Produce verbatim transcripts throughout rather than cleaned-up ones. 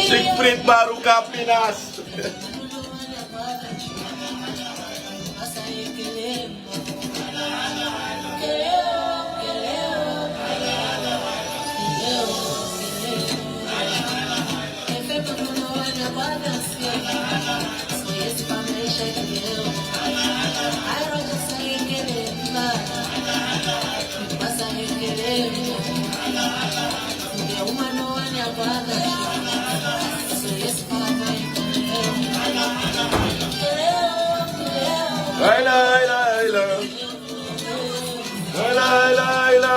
Siegfried Baruka Pinas. Haila, haila, haila. Haila, haila, haila.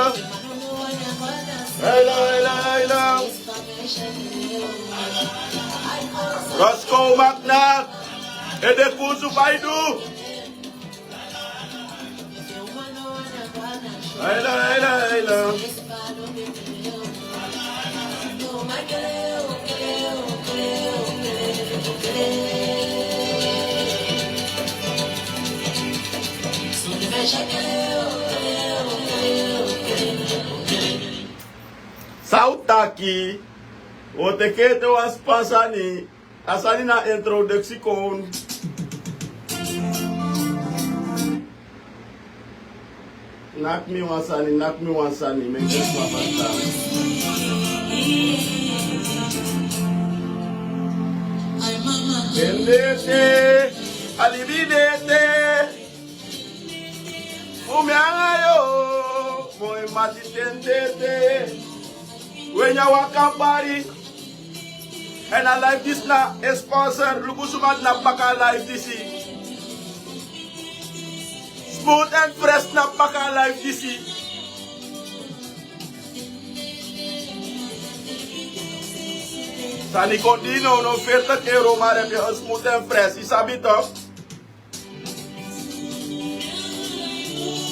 Haila, haila, haila. Roscoe Magnaat. Ede kusu fa yu du. Haila, haila, haila. San un taki, un o teki ete wan span sani. A sani na introductie kon. Naki mi wan sani, naki mi wan sani, meki mi papa tan. Ten de ete, a libi de ete. Fu mi anga yu, moi mati, ten de ete. We nyan waka bari. Èn a live disi na a sponsor, luku suma na baka a live disi. Smooth and fresh na baka a live disi. Sani kon dini, no, no, veertig euro, maar heb je een smooth and fresh. Yu sabi toch?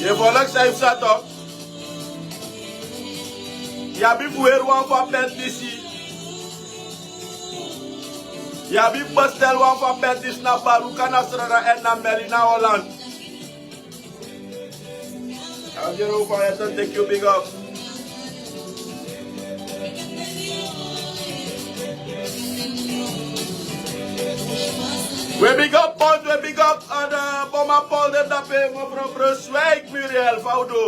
Yu e follow san yu sabi toch? Yu abi fu weri wan fu a pèt disi. Yu abi fu bestel wan fu a pèt disi na Baruka na Srara èn na Merina Holland. Angelo Fire, thank you, big up. We big up, Paul, we big up, and, uh, Boma Paul, de dape, mevrouw Brunswijk, Muriel, fa un du.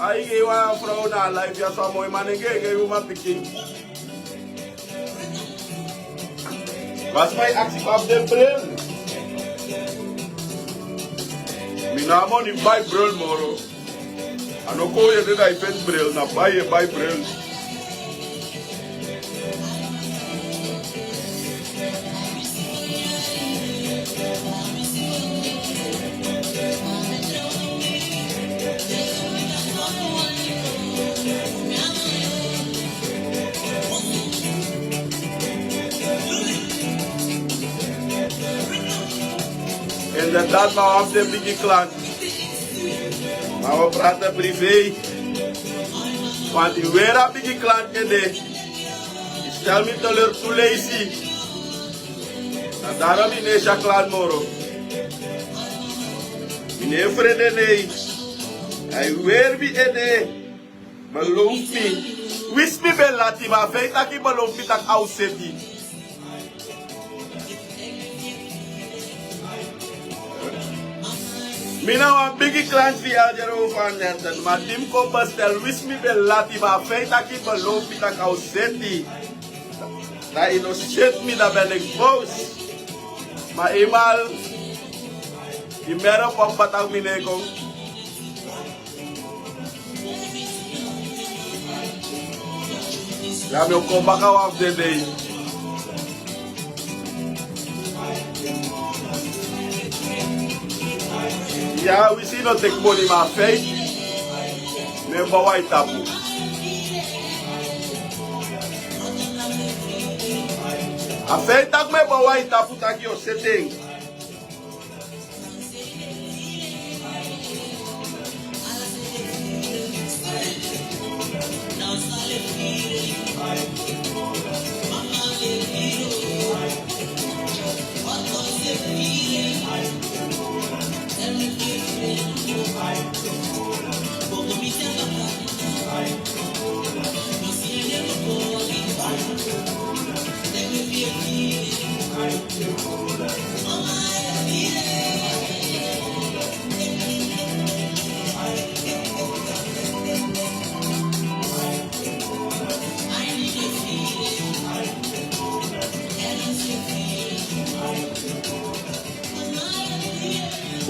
Ai, gei wan frow na live ya, so a moi man e gei, gei uman pikin. Basi, fu a e aksi fu abi den bril. Mi no abi moni fu bai bril moro. A no kon yu ede dan yu feni bril, na bai yu e bai bril. Inderdaad, ma wan fu den bigi klanti. Ma wi o prati privé. Want yu weri a bigi klanti ede. Yu stel mi teleur tu leisi. Na daarom mi no e si a klanti moro. Mi no e frede nei. A e weri mi ede. Beloof mi. Winsi mi ben lati, ma a feit taki beloof mi taki a o seti. Mi na wan bigi klanti fu Elder Ovanderten, ma di mi kon bestel, winsi mi ben lati, ma a feit taki beloof mi taki a o seti. Dan yu no seti mi, dan ben ik boos. Ma eenmaal yu mero kon bata, mi no e kon. Ya, mi o kon baka wan fu den dei. Ya, winsi yu no teki moni, ma a feit, mi e bow a yu tapu. A feit taki mi e bow a yu tapu taki yu o seti en.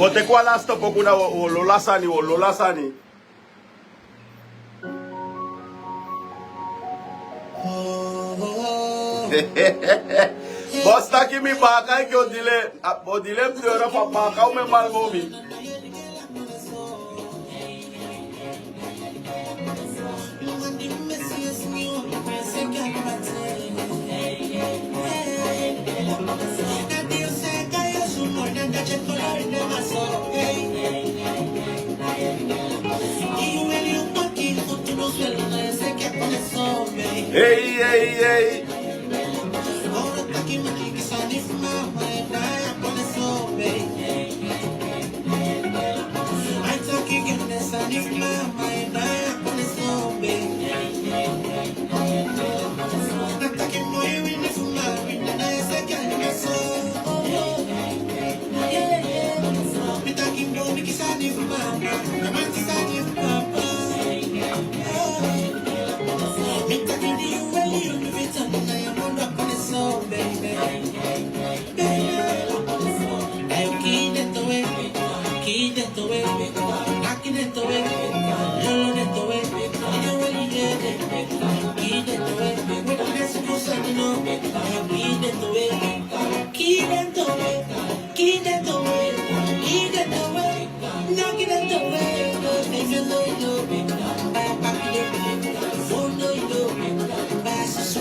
Wi o teki wan lasti poku, dan wi o, wi o lolo a sani, wi o lolo a sani. Bosi taki mi baka enke o dile, a, o dile mi doro fu a baka, un mi e malmomi. Ei, ei, ei.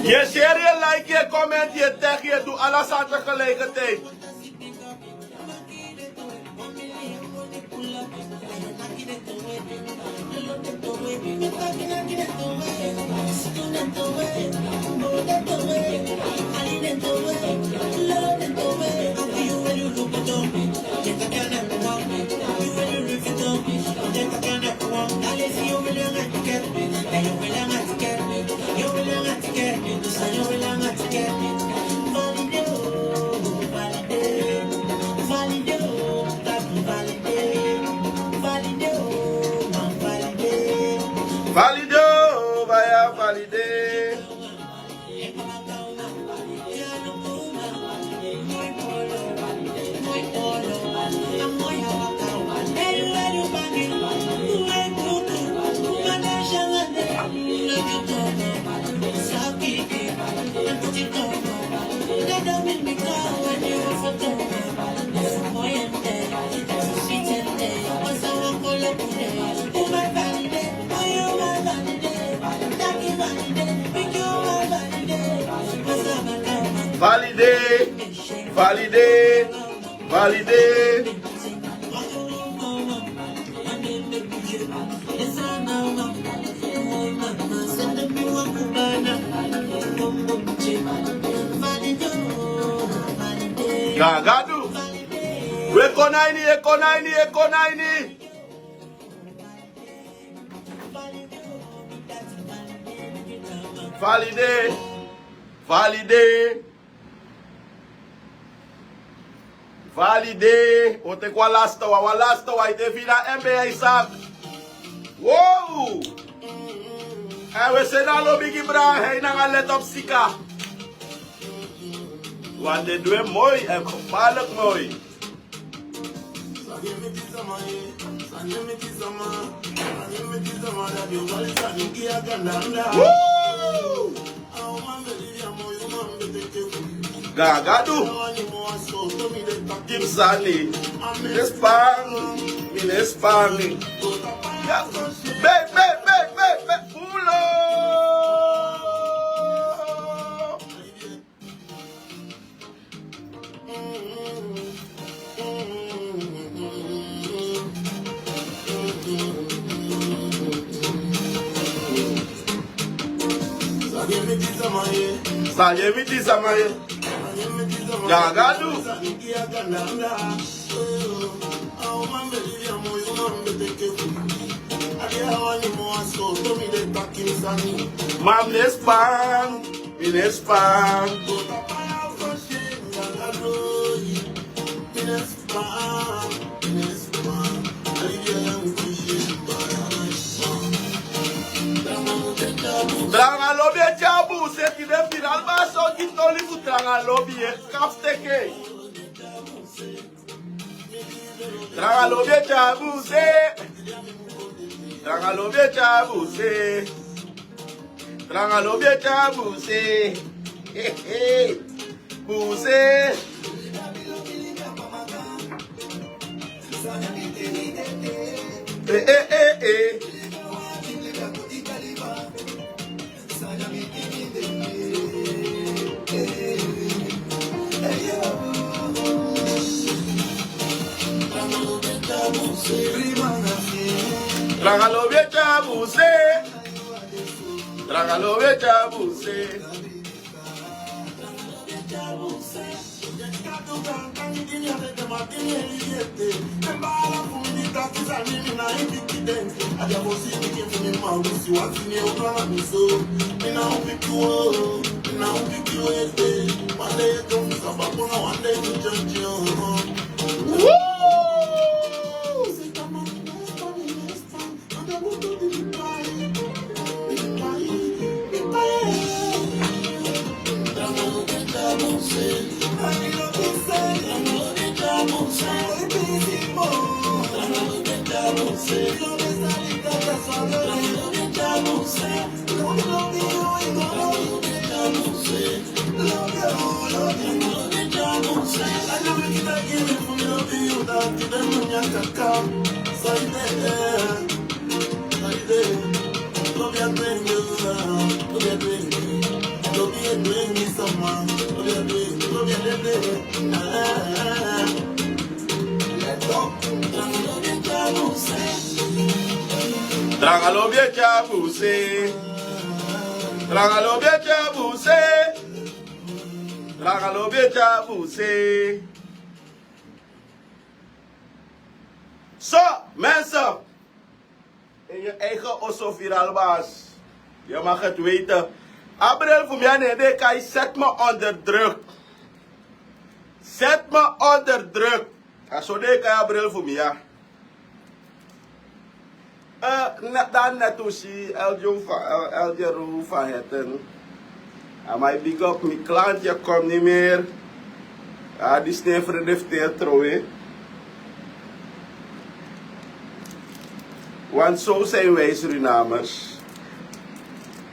Yu e share, yu e like, yu e comment, yu e tag, yu e du ala sani tegelijkertijd. Valide o, vaya valide. Valide, valide, valide. Gagadu. We kon na ini, e kon na ini, e kon na ini. Valide. Valide. Valide. O teki wan laste wan, wan laste wan. Ete fina M B A Isaac. Wow. En we seni a lobi gi Brahma Hein nanga Let Op Sika. Want den du en moi en gevaarlijk moi. Woo! Gagadu. Gibsani. Respang. Mi respang. Be, be, be, be, be. Pulo. Sanye mi di sama ye. Gagadu. Mam nespan. Mi nespan. Tranga lobi e tyari bun se. Tide final baso gi toli fu tranga lobi e kap teke. Tranga lobi e tyari bun se. Tranga lobi e tyari bun se. Tranga lobi e tyari bun se. Bun se. Eh, eh, eh, eh. Tranga lobi e tyari bun se. Tranga lobi e tyari bun se. Tranga lobi e tyari bun se. Tranga lobi e tyari bun se. Tranga lobi e tyari bun se. So, mensen, in je eigen osso viral baas. Je mag het weten. A bril fu mi a nen den e kai Zet me onder druk. Zet me onder druk. A so den e kai a bril fu mi ya. Eh, ne-, dan net un si Eljo fa-, eh, Eljo Ru van Hetten. A man e big up mi klant, je komt niet meer. A di snever de vertel trowe. Want so zijn wij Surinamers.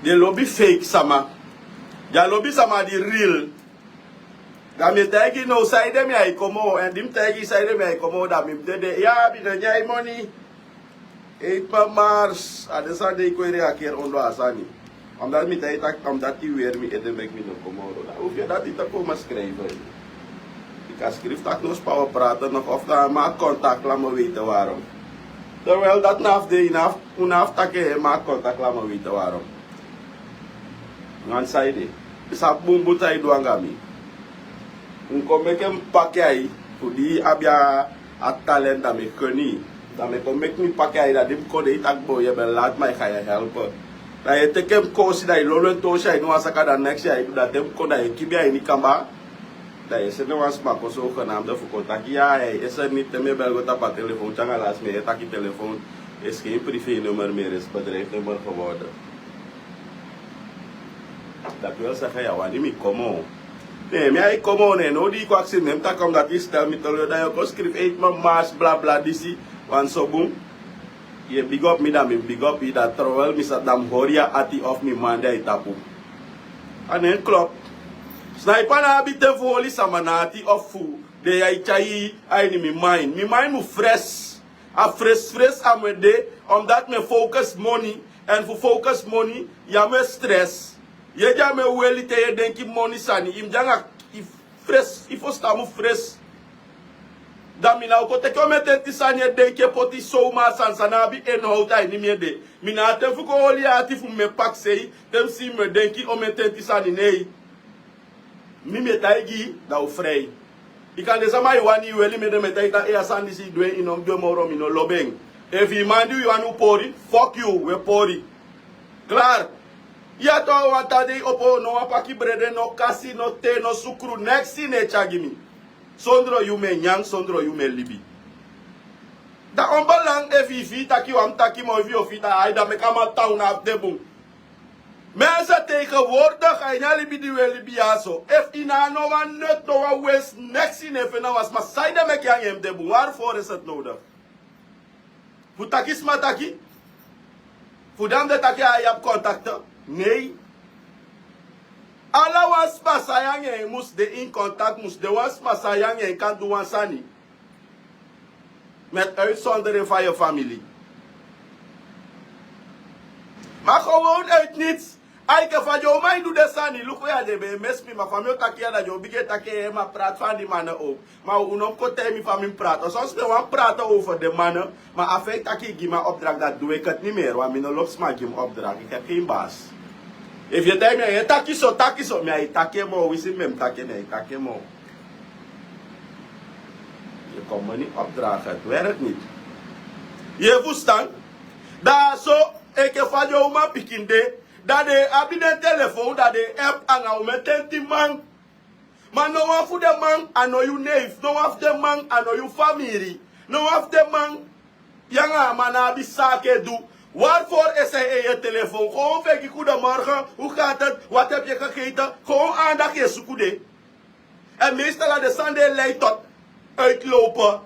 Den lobi fake sama. Den lobi sama di real. Dan mi e taigi now saide mi ai komo, en di mi taigi saide mi ai komo, dan mi dede ya, mi no nyai moni. Eet ma mars, a den sani de i kon e reageer ondo a sani. Omdat mi taigi taki omdat i weri mi ede meki mi no komo ondo. Dan hoef je dat niet te komen schrijven. Ik kan schrijven dat nog spaar praten nog of dan maak contact, laat me weten waarom. Terwijl dat na afde, na af, un na aftake, maak contact, laat me weten waarom. Wan saide. Sabi bunbun san i du anga mi. Un kon meki mi paki a i, fu di i abi a talent, dan mi e koni i. Dan mi e kon meki mi paki a i, dan di mi kon de i taki bo, yu ben laat, ma i ga yu helpen. Dan yu e teke mi kosi, dan i lolo en tosi a ini wan saka, dan next ya i du, dan te mi kon dan yu e kibi a ini kamba. Dan yu e seni wan sma kon zogenaamde fu kon taki ya, ya, yu e seni, te mi e bel go tapu a telefoon te anga lasi mi e taki telefoon is geen privé nummer meer, is bedrijfnummer geworden. Dat wil zeggen, ya wani mi komo. Ne, mi ai komo, ne, no di i kon aksi mi, ne mi taki omdat i stel mi teleur, dan yu kon skrifi eet ma mars, bla bla disi, wan so bun. Yu e big up mi, dan mi big up i, dan terwijl mi sa, dan mi hori yu ati of mi man de a i tapu. A nen klop. Sniper na abi ten fu holi sama na ati of fu de ya i tyai a ini mi mind. Mi mind mu fresh. A fresh fresh a mu e de, omdat mi e focus moni, en fu focus moni ya mu e stress. Yu e de a mu e weli te yu e denki moni sani, i mu de anga, i fresh, i fusutan mu fresh. Dan mi na o kon teke omen tenti sani e denki e poti somaar sani san no abi inhoud a ini mi ede. Mi na a ten fu kon holi yu ati fu mi e pakisei, te mi si mi e denki omen tenti sani, nei. Mi mi e taigi i, dan u frei. I kan de sama i wani, i weli mi ede, mi e taigi taki a sani disi i du en, i no mu du en moro, mi no lobi en. Efu i man di i wani u pori, fuck you, we pori. Klaar. Ya to, wan taa dei opo, no wan paki brede, no kasi, no te, no sukru, neksi ne tyari gi mi. Sondro yu mi e nyan, sondro yu mi e libi. Dan onbelang efu i fii taki wan mu taki, ma efu yu o fii taki ai, dan meki a man tan, u no abi de bun. Mensen, tegenwoordig a ini a libi di u e libi ya so, efu i no abi no wan nut, no wan winst, neksi ne feni a wan sma, saide meki yu anga en mu de bun? Waarvoor is het nodig? Fu taki sma taki? Fu dan de taki a yu abi kontakte? Nei. Ala wan sma san yu anga en mus de in contact, mus de wan sma san yu anga en kan du wan sani. Met uitzondering van yu famili. Ma gewoon uit niets. A enke fa den uman e du den sani, luku ya, den ben e mesi mi, ma fa mi o taki ya, dan den o bigin e taki, eh, ma praat van die mannen ook. Ma u no mu kon taigi mi fa mi mu praat. Soms mi wani praat over den mannen, ma a feit taki i gi mi a opdracht, dan doe ik het niet meer, want mi no lobi sma gi mi opdracht, ik heb geen baas. Efu yu e taigi mi, yu e taki so, taki so, mi á e taki en moo, winsi mi be mu taki en, mi á e taki en moo. Yu kon mi no opdracht, het werkt niet. Yu e fusutan? Dan so, enke fa den uman pikin de, dan den e abi den telefoon, dan den e app anga omen tenti man. Ma no wan fu den man a no yu neef, no wan fu den man a no yu famiri, no wan fu den man, yu anga a man no abi sake du. Waarvoor is hij in je telefoon? Gewoon fu e gi goedemorgen, hoe gaat het, wat heb je gegeten? Gewoon aandacht yu e suku de. En meestal a den sani de e lei tot uitlopen.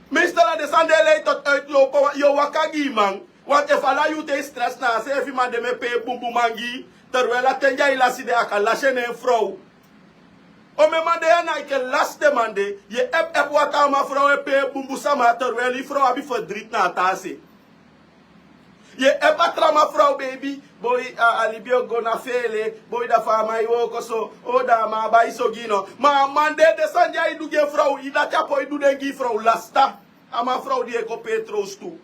Meestal a den sani de e lei tot uitlopen, yu o waka gi i man. Want efu ala yute e stress, na a seefi man de mu e pee bunbun man gi i. Terwijl a ten di a e lasi de, a kan lasi en na en frow. Omen man de ya, na enke lasi den man de. Yu e app, app wata, a man frow e pee bunbun sama, terwijl i frow abi verdriet na a taa se. Yu e app a tra man frow, baby, boi, a, a libi o go na fele, boi, da fa a man e wooko so, o, da a man á bai so gi i no. Ma a man de, den sani di a e du gi en frow, i dati á poi du den gi i frow, lasta. A man frow di e kon pee trowstu.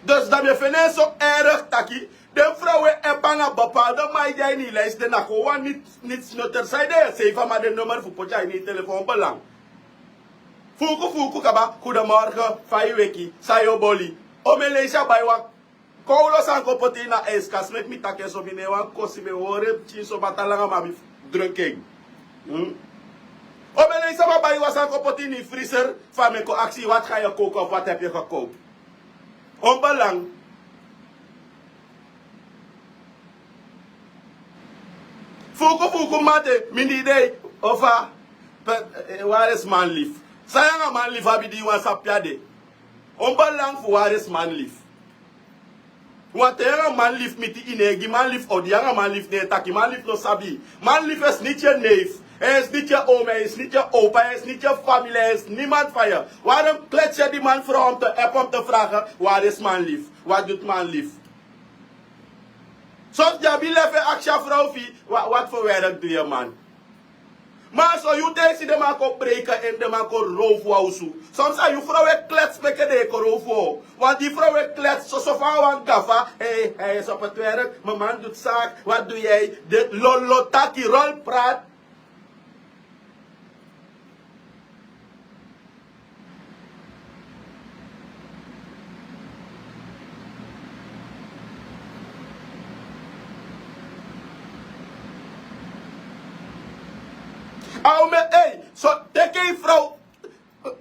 Dus dan mi e feni en so erg taki den frow e app anga bepaalde man di a ini i lijst de, na kon wan niet, nietsnutter. Saide yu e seifi a man den nummer fu poti a ini i telefoon belang? Fuuku fuuku kaba, goedemorgen, fa i weki, san yu o boli. Omen leisi a bai wan kowlo sani kon poti ini a ijskast, meki mi taki en so, mi no e wani kosi, mi e hori en pikin so, ma te langa mi abi druk en. Hmm? Omen leisi a man bai wan sani kon poti ini i freezer, fa mi e kon aksi, wat ga je koken of wat heb je gekookt? Onbelang. Fuuku fuuku mate, mi no idei, o fa. Pe- eh, wari esi man lifi? San yu anga man lifi abi di yu wani sabi pe a de? On belang fu wari esi man lifi? Wan ten yu anga man lifi miti, yu no e gi man lifi odi. Yu anga man lifi no e taki. Man lifi no sabi. Man lifi is niet je neef. Hij is niet je oom, hij is niet je opa, hij is niet je familie, hij is niemand van je. Waarom klets je die man vrouw om te appen om te vragen: waar is man lief? Wat doet man lief? Soms yu abi lefi e aksi a vrouw fi: wat voor werk doe je man? Ma so yu te yu si den man kon breken en den man kon row fu a osu. Soms a yu vrouw e klets meke den e kon row fu. Want die vrouw e klets soso fa a wan gafa. Hij is op het werk, mijn man doet zaak, wat doe jij? Dit lolo taki, rolpraat. Amen. Ei, so teke yu vrouw,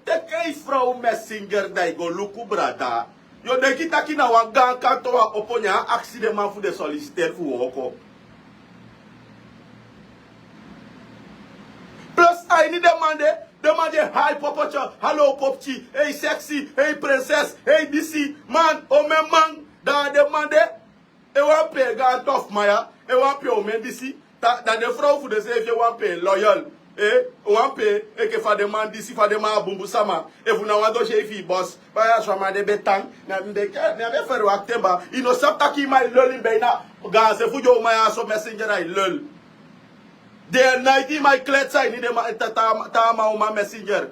teke yu vrouw Messenger, dan yu go luku, brada. Yu o denki taki na wan gaan kanto wan opo, ne a aksi den man fu den solliciteer fu wooko. Plus a ini den man de, den man de: hai popotyo, hallo popki, ei sexy, ei prinses, ei disi. Man, omen man, dan den man de, e wan pe gaan tof man ya, e wan pe omen disi. Da den vrouw fu den seefi e wan pe loyal. Wan pe enke fa den man disi, fa den man a bunbun sama. Efu na wan dosiyei fi yu bosi, baya so a man de be tan. Mi abi mi be mi abi e ferwakti en, ba. Yu no sabi taki yu man e leli mi be na gaanse fu den uman ya so Messenger a e leli. Dei en naiti yu man e klets a ini den man, taa man uman Messenger.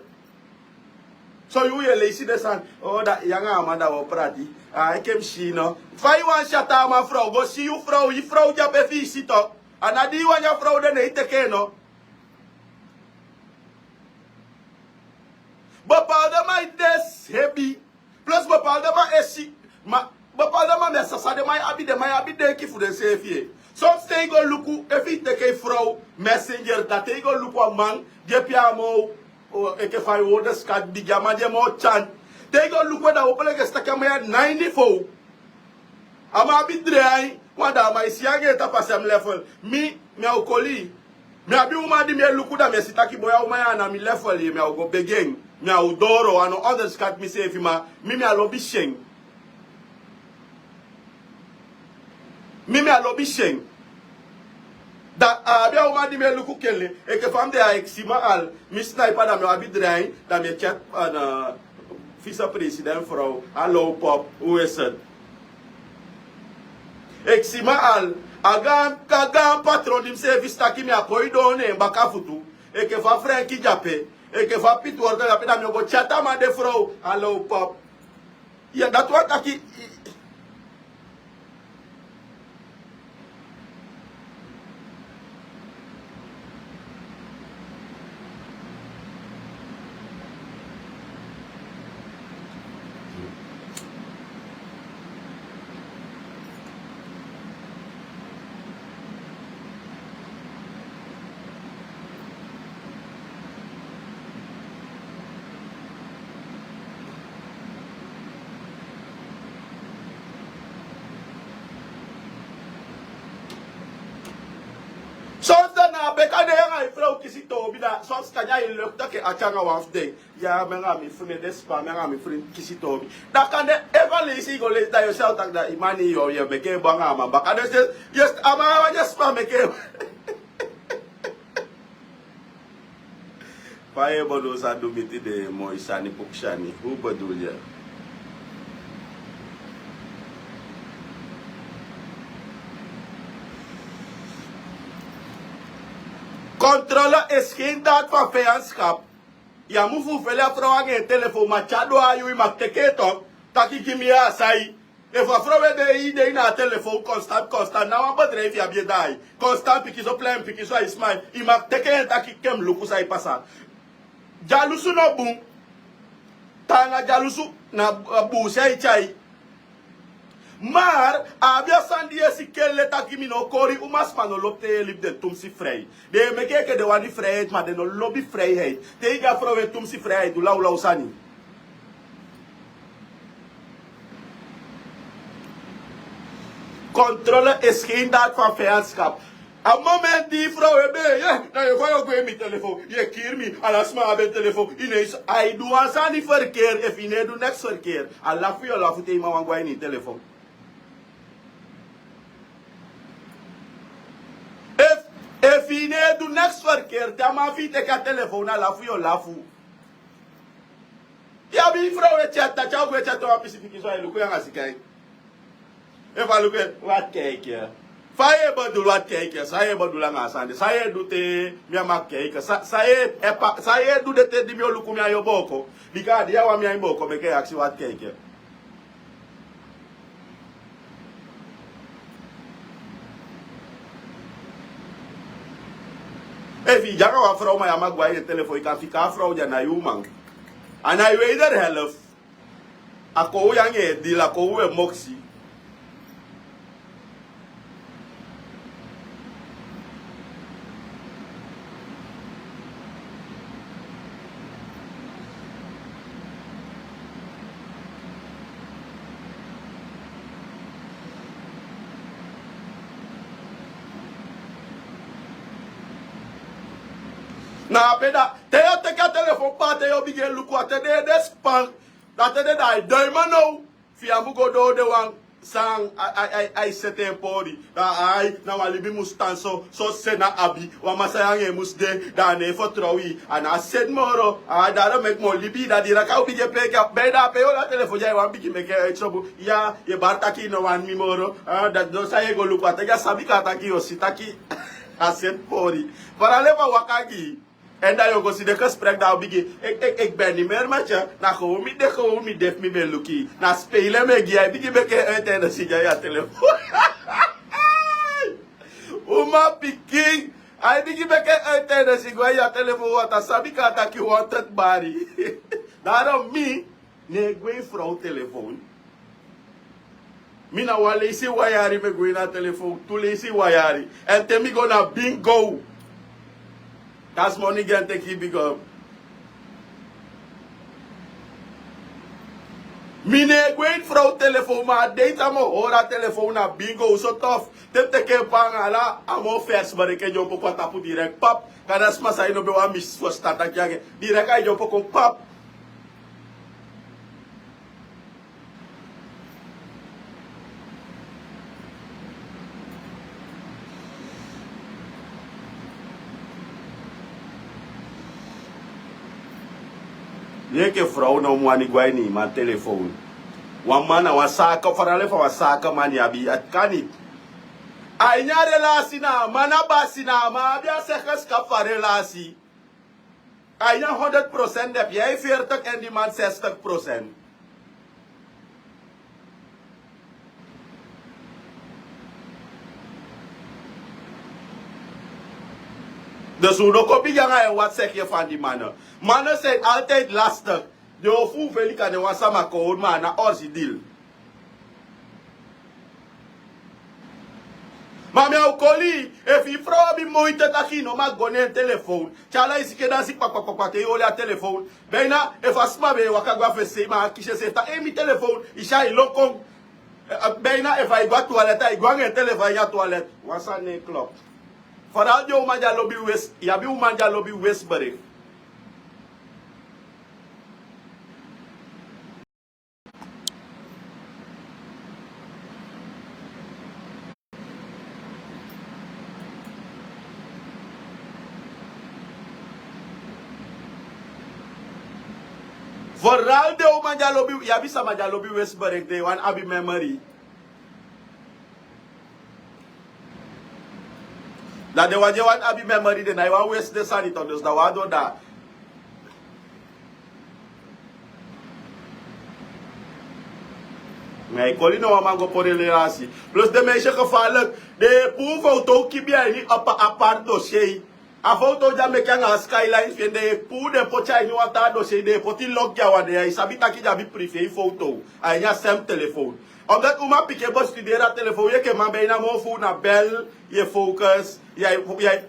So yu e leisi den sani. O, da yu anga a man da wi o prati. A enke mi si yu no. Fa yu wani si a taa man vrouw? Go si yu vrouw, yu vrouw de ape fi yu si tok. A na di yu wani a vrouw de, ne yu teke en no. Bepaalde man e de hebi. Plus bepaalde man e si, ma bepaalde man, mi e si san den man e abi, den man e abi denki fu denseefi. Soms te yu go luku, efu yu teke yu vrouw Messenger, da te yu go luku a man di e pee a moo, enke fa yu onderschat bigi, a man di e moo tyan. Te yu go luku en, da wi o beleki e si taki a man ya na yu niveau. A man abi dreigen, want da a man e si yu anga en tapu a sem level. Mi, mi a o koli. Mi abi uman di mi e luku, da mi e si taki boi, a uman ya na mi level, mi a o go begi en. Mi a o doro, a no onderschat miseefi, ma mi, mi a lobi syen. Mi, mi a lobi syen. Da a abi a uman di mi e luku kele, enke fa mi de a Exima al, mi sniper, da mi o abi dreigen, da mi e chat, a na vicepresident vrouw, hallo pop, hoe is het? Exima al, a gaan, a gaan patron di miseefi si taki mi a koi doo ne en baka futu. Enke fa Frenki de ape, enke fa Piti Wortel de ape, da mi o go chat a man de vrouw, hallo pop. Ya, dati wani taki. Soms dan na a beka de yu anga yu frow kisi toobi, da soms kan yu a e luktu taki a tyanga wan fu den. Ya, mi anga mi fren de spa, mi anga mi fren kisi toobi. Da kande efu a leisi yu go leisi, da yu o si a o taki da yu man, yu o meke en bun anga a man baka. Dus, yes, a man wani spa meke en. Fa yu e bedoel san du miti den moi sani, puku sani? Hoe bedoel je? Controle is geen daad van vijandschap. Yu á mu fufeli a frow anga en telefon, ma te a doo a yu, yu mag teke en tok, taki gi mi ya a sai. Efu a frow e de, e de ini a telefon konstant, konstant, na wan bedrijf yu abi e daai. Konstant pikinso, plein pikinso, a e smai. Yu mag teke en taki kon mi luku san e pasa. Dyalusu no bun. Taanga dyalusu na, eh, buusi a e tyai. Maar a abi a sani di yu e si kele taki mi no kori uman, sma no lobi te yu e libi den tumsi frei. Den e meke enke den wani freiheit, ma den no lobi freiheit. Te yu gi a frow en tumsi frei, a e du lawlaw sani. Controle is geen daad van vijandschap. A moment di yu frow e bee, na yu e go yu o gwe ini mi telefon, yu e kiri mi. Ala sma abi en telefon. Yu no e si, a e du wan sani ferkeri, efu yu no e du neks ferkeri. A lafu yu o lafu te yu man wani go a ini yu telefon. Efu yu no e du neks ferkeri, te a man fu yu teki a telefon, na lafu yu o lafu. Yu abi frow e tyati, te a o gwe tyati wan pisi pikinso, a e luku yu anga sikin ai. Efu a luku yu, wat kijken. Fa yu e bedul wat kijken? San yu e bedul anga a sani de? San yu e du te mi á mag kijken? San, san yu e, san yu e du de te di mi o luku mi á yu o booko? Bika a di yu á wani mi á yu booko meke yu aksi wat kijken. Efu yu de anga wan frow ma yu á man go a ini en telefon, yu kan fika a frow dya, na yu uman. A na yu wederhelft. A kon yu anga en dil, a kon yu e moksi. Na a pe da, te yu o teki a telefon pa, te yu o bigin e luku a te den ede span. Da te den da a e doi man now. Fi yu á mu go doo den wan san a, a, a, a e seti en pori. Da ai, na wan libi mus tan so, so seni a abi. Wan masaa yu anga en mus de, da a no e fertrow yu. A ná seti moro. A, dati o meki mi o libi, da direct a o bigin e peeki a, ben da a pe yu o laten telefon dya, yu wani bigin meke en sobu. Ya, yu e bari taki yu no wani mi moro. A, dati no san yu e go luku a taki, a sabi kan taki yu o si taki a seti pori. Fara leki a waka gi yu. Èn da yu o go si den gesprek, da a o bigin. Ik, ik, ik ben niet meer met je. Na gewoon mi de, gewoon mi de fu mi ben luku yu. Na spelen mi e gi yu, a e bigin meke en uit en dan si yu a telefon. Uman pikin. A e bigin meke en uit en dan si yu a telefon, want a sabi kan taki wanted bari. Daarom mi no e go ini frow telefon. Mi na wan leisi wan yari mi e go ini a telefon, tu leisi wan yari. Èn te mi go na bingo. Kasi moni gi en teki bigin. Mi no e go ini frow telefon, ma a dei te a mi o hori a telefon na bingo, so tof. Te mi teki en panga ala, a mi o fersi, ma den kan dyompo kon a tapu direct, pap. Kada sma san yu no ben wani misfestan taki anga en. Direct a e dyompo kon, pap. Yu enke frow no mu wani go a ini yu man telefon. Wan man na wan saka, fara leki fa wan saka man yu abi, a kan niti. A ini a relasi na a man na basi, na a man abi a zeggenschap fu a relasi. A ini a honderd procent de, yu abi veertig en di man zestig procent. Dus un no kon bigin anga en wat seki fu a di man. Mannen zijn altijd lastig. Den o fufeli kan de wan sama kon, ma a na origineel. Ma mi a o koli, efu yu frow abi moiti taki yu no man go na en telefon. Te ala yu si ken dansi kpakpakpakpa te yu oli a telefon. Bijna, efu a sma ben e waka go a fesi, ma a kisi enseefi taki, ei, mi telefon, yu si a e lon kon. Eh, eh, bijna, efu a e go a toilet, a e go anga en telefon a ini a toilet. Wan sani no e klop. Vooral den uman di á lobi wis, yu abi uman di á lobi wis bericht. Vooral den uman di á lobi, yu abi sama di á lobi wis bericht, den wani abi memory. Da den wan di e wani abi memory, den no e wani wis den sani toch, dus da wan doo da. Ma yu koli no wan man go pori en relasi. Plus den meisje gevaarlijk. Den e puu foto kibi a ini apa-, apart dossier. A foto di a meke anga a skyline fi en, den e puu den poti a ini wan taa dossier, den e poti lock gi a wan, den e sabi taki den abi privé foto a ini a sem telefon. Omdat uman pikin e bestuderi a telefon, yu enke man bijna moo fu na bel, yu e focus, yu e, yu e.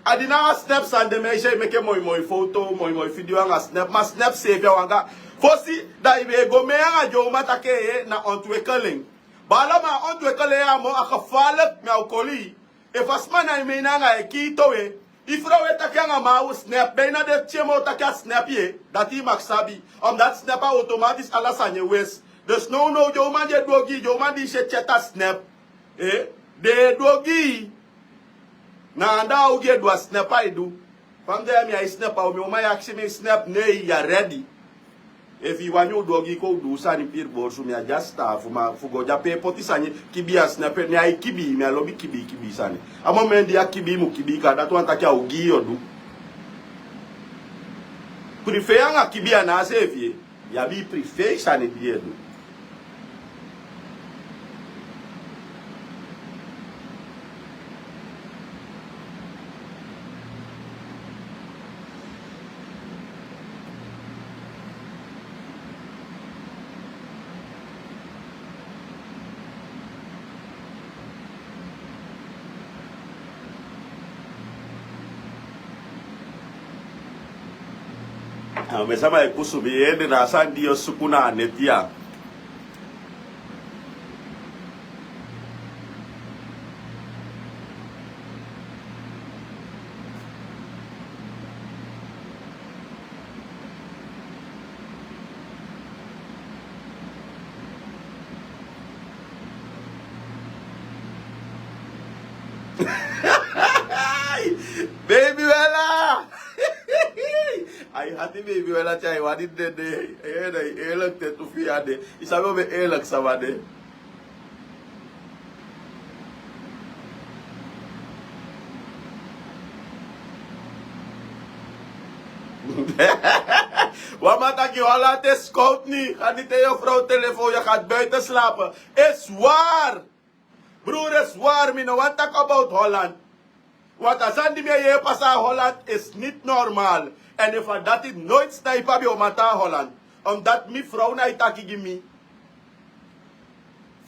A di na a Snap sani, den meisje e meke moi moi foto, moi moi video anga Snap, ma Snap seefi a wanga. Fosi, da yu be e go mee anga den uman taki, eh, na ontwikkeling. Bala ma ontwikkel ya mo a gevaarlijk mi a o koli. Efu a sma na i mei nanga e kii towe. I frow e taki anga ma a o snap ben na de tye mo taki a snap ye. Dati i mag sabi. Omdat snap a automatisch ala sani e wes. Dus no no di o man di e du ogii di o man di i si e chat a snap. Den e du ogii. Na anda a ogii e du a snap a e du. Fa mi de ya mi ai snap a o mi o man e aksi mi e snap nei ya redi. Efu i wani u du ogii kon u du u sani piri borsu mi a di a staafu ma fu go di a pe e poti sani. Kibii a snap mi ai kibii mi a lobi kibii kibii sani. A moment di a kibii mu kibii ka dati wani taki a ogii yu o du. Prife anga kibii a na a seefi. Yu abi i prife sani di yu e du. A mi sama e kusu mi ede na a sani di yu o suku na a neti ya. Beibi wela. Ai hati beibi wela tyai wani dede. Elek te tu fi ade. I sabi o be elek sama de. Wama taki hola te skout ni gani te yo frow telefon ya gati buiten slapen. Is waar. Broer is waar mi no want taki about holland. Want a sani di mi e yee pasa a holland is nit normal. En efu a dati noit snaipa bi o mata a holland. Omdat mi frow na e taki gi mi.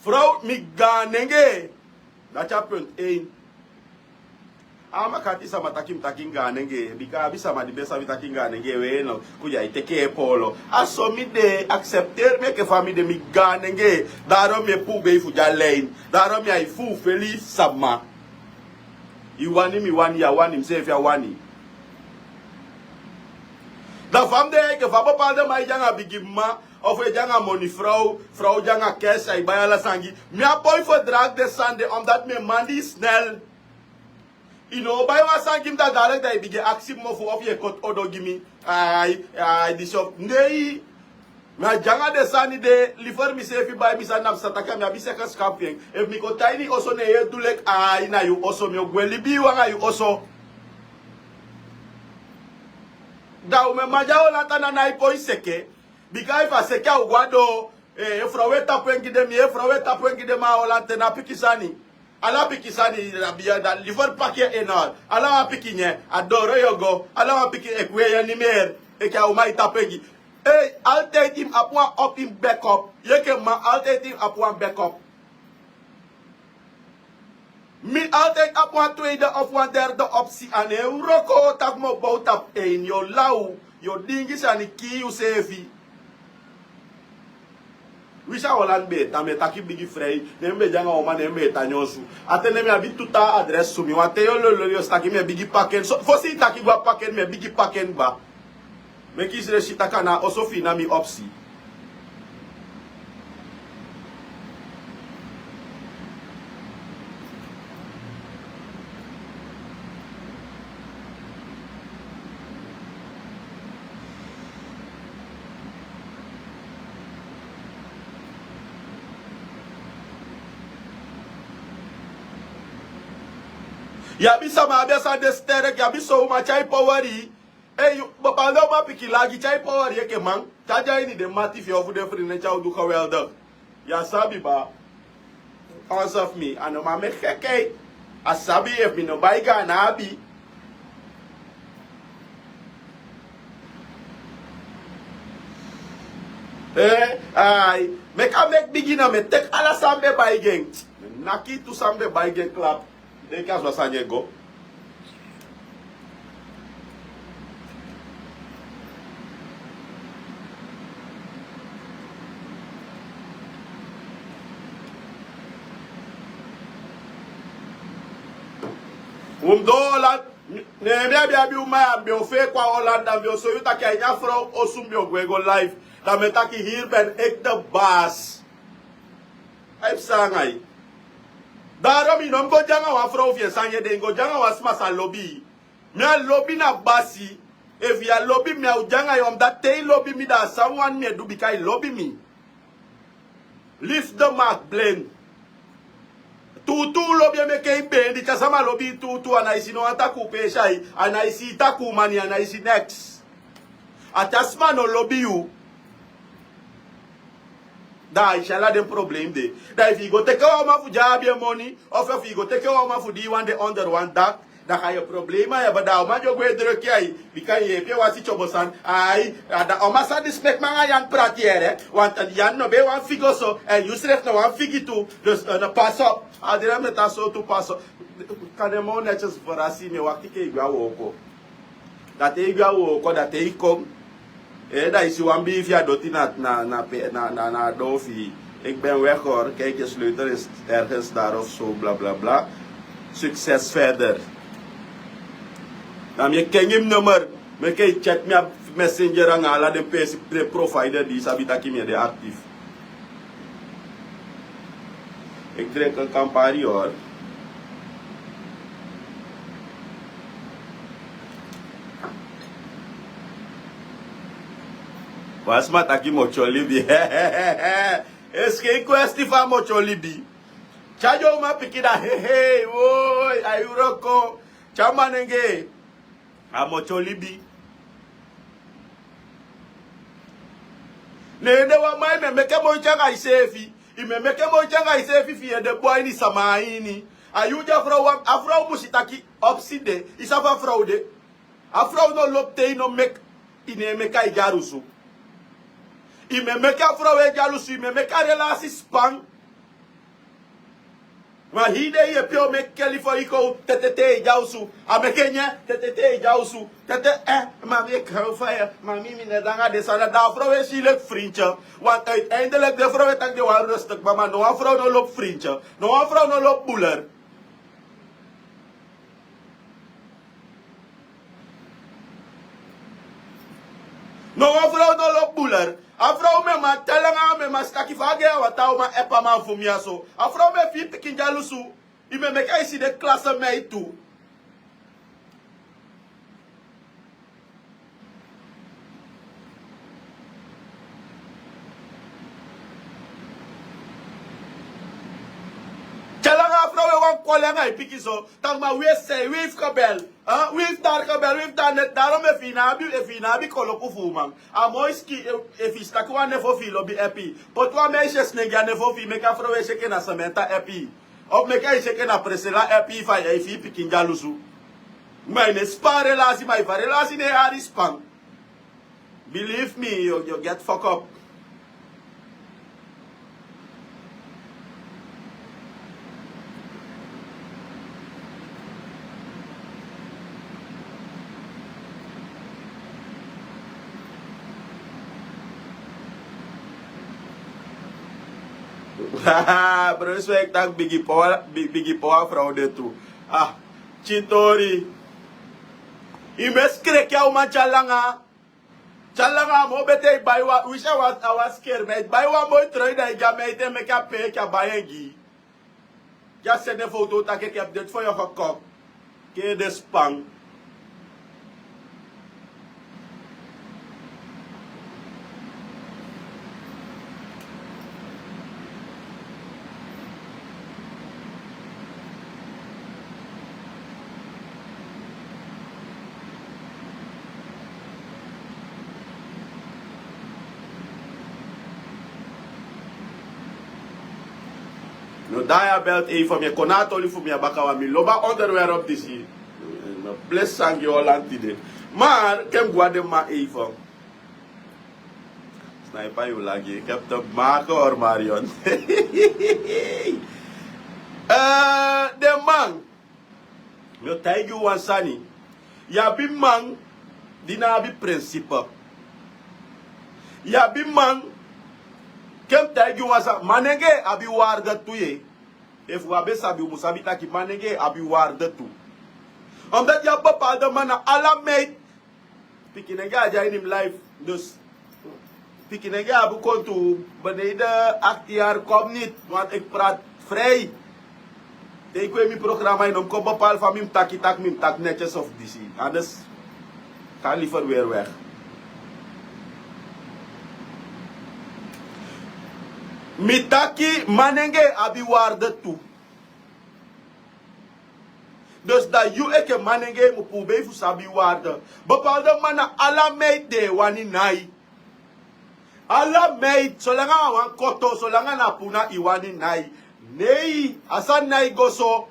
Frow mi gaan nenge. Dati a punt ein. A makati sama taki mi taki nganenge bika abi sama di ben sabi taki nganenge we no. Kuya i teke e polo a so mi de aksepteri mi eke fa mi de mi nganenge. Daro mi e puu bei fu di a lein. Daro mi ai fuu feli sama. I wani mi wani ya wani mi seefi a wani. Da fa mi de eke fa bopalde man e de anga bigi mma. Ofu e de anga moni frow frow de anga kesi ai bai ala sani gi mi a boi fu e dragi den sani de omdati mi e mandi i snel. I no o bai wan sani gi mi da dalek da i bigin aksi mi mofu ofu yu e koti odo gi mi. Ai ai disi ofu nei. Mi a de anga den sani de liver mi seefi bai mi sani na mi sa taki a mi abi seke skapu fi en. Efu mi kon tan ini oso ne yu e du leki ai na yu oso mi o gwe libi yu anga yu oso. Da u mi e mandi a holanta na nai poi seke. Bika efu a seke a o go a doo. Efu frow e tapu en gi den mi efu frow e tapu en gi den ma a holanta na piki sani. Ala pikin sani na biya da liver paki en ena. Ala wan pikin nyen a doro yu o go. Ala wan pikin eki wei en nimeri. Eki a uman e tapu en gi. Ei altide i mus abi wan opu i mus backup. Yu eke mama altide i mus abi wan backup. Mi altide abi wan tweide ofu wan derde opsi a no en wroko. Tapu mi o bow tapu en yu o law. Yu o dingi sani kii yuseefi. Wisi a holand ben e tan mi e taki bigi frei. Ne mi ben de anga uman ne mi ben e tan nyonsu. A ten ne mi abi tu taa adres tu mi wan ten yu o lololi yu o si taki mi e bigi paki en fosi i taki gwa paki en mi e bigi paki en gba. Meki i si den si taki a na a oso fi i na mi opsi. Yu abi sama abi a sani de sterek yu abi son uman tyai poweri. Ei yu baba no man pikin lagi tyai poweri eke man. Tyai a ini den mati fi en ofu den fri nen tyai o du geweldik. Yu a sabi ba. Onse fu mi a no man meki gekei. A sabi efu mi no bai go a na abi. Meki a meki bigi na mi e teki ala san mi ben bai gi en. Mi e naki tu san mi ben bai gi en klap. Denki a so a sani e go. Un mus doo Holland. Ne mi abi abi uman ya, mi o fee kon a Holland, dan mi o soi yu taki a ini a frow osu mi o gwe go live. Dan mi e taki hier ben ik de baas. A e psa anga yu. Daarom yu no mus go de anga wan frow fi en sani ede, yu go de anga wan sma sa lobi yu. Mi a lobi na basi. Efu yu á lobi mi, mi á o de anga yu, omdat te yu lobi mi, dan a san yu wani mi e du, bika yu lobi mi. Liefde maakt blind. Tuutuu lobi e meke yu been. Te a sama lobi yu tuutuu, a ná e si no wan takuu peesi a yu, a ná e si yu takuu moni, a ná e si neks. A te a sma no lobi yu, dan a e si ala den problem de. Dan efu yu go teke wan uman fu di a abi en moni, of efu yu go teke wan uman fu di yu wani de onder wan dak, dan a yu problema yu abi. Dan a uman di o gwe e druk yu, ai, bika yu yeepi en wasi tyobo sani. Ai, a dan a uman san disi meki mi anga Yan prati yere. Want Yan no ben wan figi so, en yusrefi no wan figi tu. Dus, eh, no pas op. A dira mi e tan sowtu pas op. Kan den moo netjes verasi, mi e wakti ke yu gwe a wooko. Dan te yu gwe a wooko, dan te yu kon, eh, dan yu si wan biifi a doti na, na, na, pe- na, na, na a doo fi yu. Ik ben weg hoor, kijk, je sleutel is ergens daar of zo, bla bla bla. Succes verder. Dan mi e kengi mi nummer, meke yu chat mi a Messenger anga ala den peesi, den provider di yu sabi taki mi e de actief. Ik drink een Campari hoor. Wan sma taki motyo libi. Esi ke kwesti fu a motyo libi. Tyari yu uman pikin, da hehe, woi, a yu wroko. Tyari manengee. A motyo libi. Ne en de wan man, yu mu e meke moiti anga yuseefi. Yu mu e meke moiti anga yuseefi fi yu e de bun a ini sama a ini. A yu di a frow wan, a frow musi taki opsi de. Yu sabi fa a frow de. A frow no lobi te yu no meke, yu no e meke a e dyalusu. Yu mu e meke a frow e dyalusu, yu mu e meke a relasi span. Ma hii dei yu e pee o meki keli fo yu kon tetete e dyalusu. A meke nyen, tetete e dyalusu. Tete, eh, mami, ik hou van je. Mami, mi no e de anga den sani. Dan a frow e si yu leki frintye. Want uiteindelijk den frow e taki den wani rustig, ma, ma no wan frow no lobi frintye. No wan frow no lobi buler. No wan frow no lobi buler. A frow mu e man tali anga, mu e man si taki fa a gwe a wata, a uman epi a man fu mi ya so. A frow mu e fii pikin dyalusu. Yu mu e meke a e si den klasemeid tu. Te langa a frow e wani koli anga yu pikin so, taki ma wese, wi fu kebel. Wi fu dari kebel, wi fu dari neti. Daarom efu yu no abi, efu yu no abi koloku fu uman, a moi siki, efu yu si taki wan nefo fi yu lobi epi, poti wan meisje snen gi a nefo fi yu, meke a frow e si enke na sementa epi. Of meke a e si enke na Priscilla epi, fa yu e fii pikin dyalusu. Ma yu no e span relasi, ma efu a relasi no e hari span, believe me, you, you get fuck up. Bro, respect, taki bigi power, bi- bigi power frow de tu. Ah, chintori. Yu mu e skreki a uman tyari langa. Tyari langa a moo betee yu bai wan, winsi a wan, a wan skermeit. Bai wan moi trui, dan yu gi a meid en meke a pee, a bai en gi yu. Yu a seni en foto taki enke yu abi deti fo yu a fokop. Kee den span. No, dan yu a belt even, mi e kon na a toli fu mi ya baka, want mi lobi a onderwerp disi. No, bless, sangi Holland tide. Maar, ken go a den man even. Sniper, yu lagi. Ik heb te maken hoor, Marion. Eh, den man. Mi o taigi yu wan sani. Yu abi man di no abi prinsipe. Yu abi man, ken mi taigi yu wan sani, manengee abi waarde tu, ye. Efu wi á be sabi, wi mu sabi taki manengee abi waarde tu. Omdat yu abi bepaalde man na ala meid. Pikinenge a de a ini mi life. Dus pikinenge abi kontu beneden achttien yari kom nit. Want ik praat vrij. Te ik weet mi programma in om kon bepaal van mi taki tak mi tak netjes of disi. Anders kan liever weer weg. Mi taki manenge abi waarde tu. Dus dan yu enke manenge mu pubei fu sabi waarde. Bepaalde man na ala meid den e wani nai. Ala meid solanga a wan koto solanga na puna i wani nai. Nei, a sani nai go so.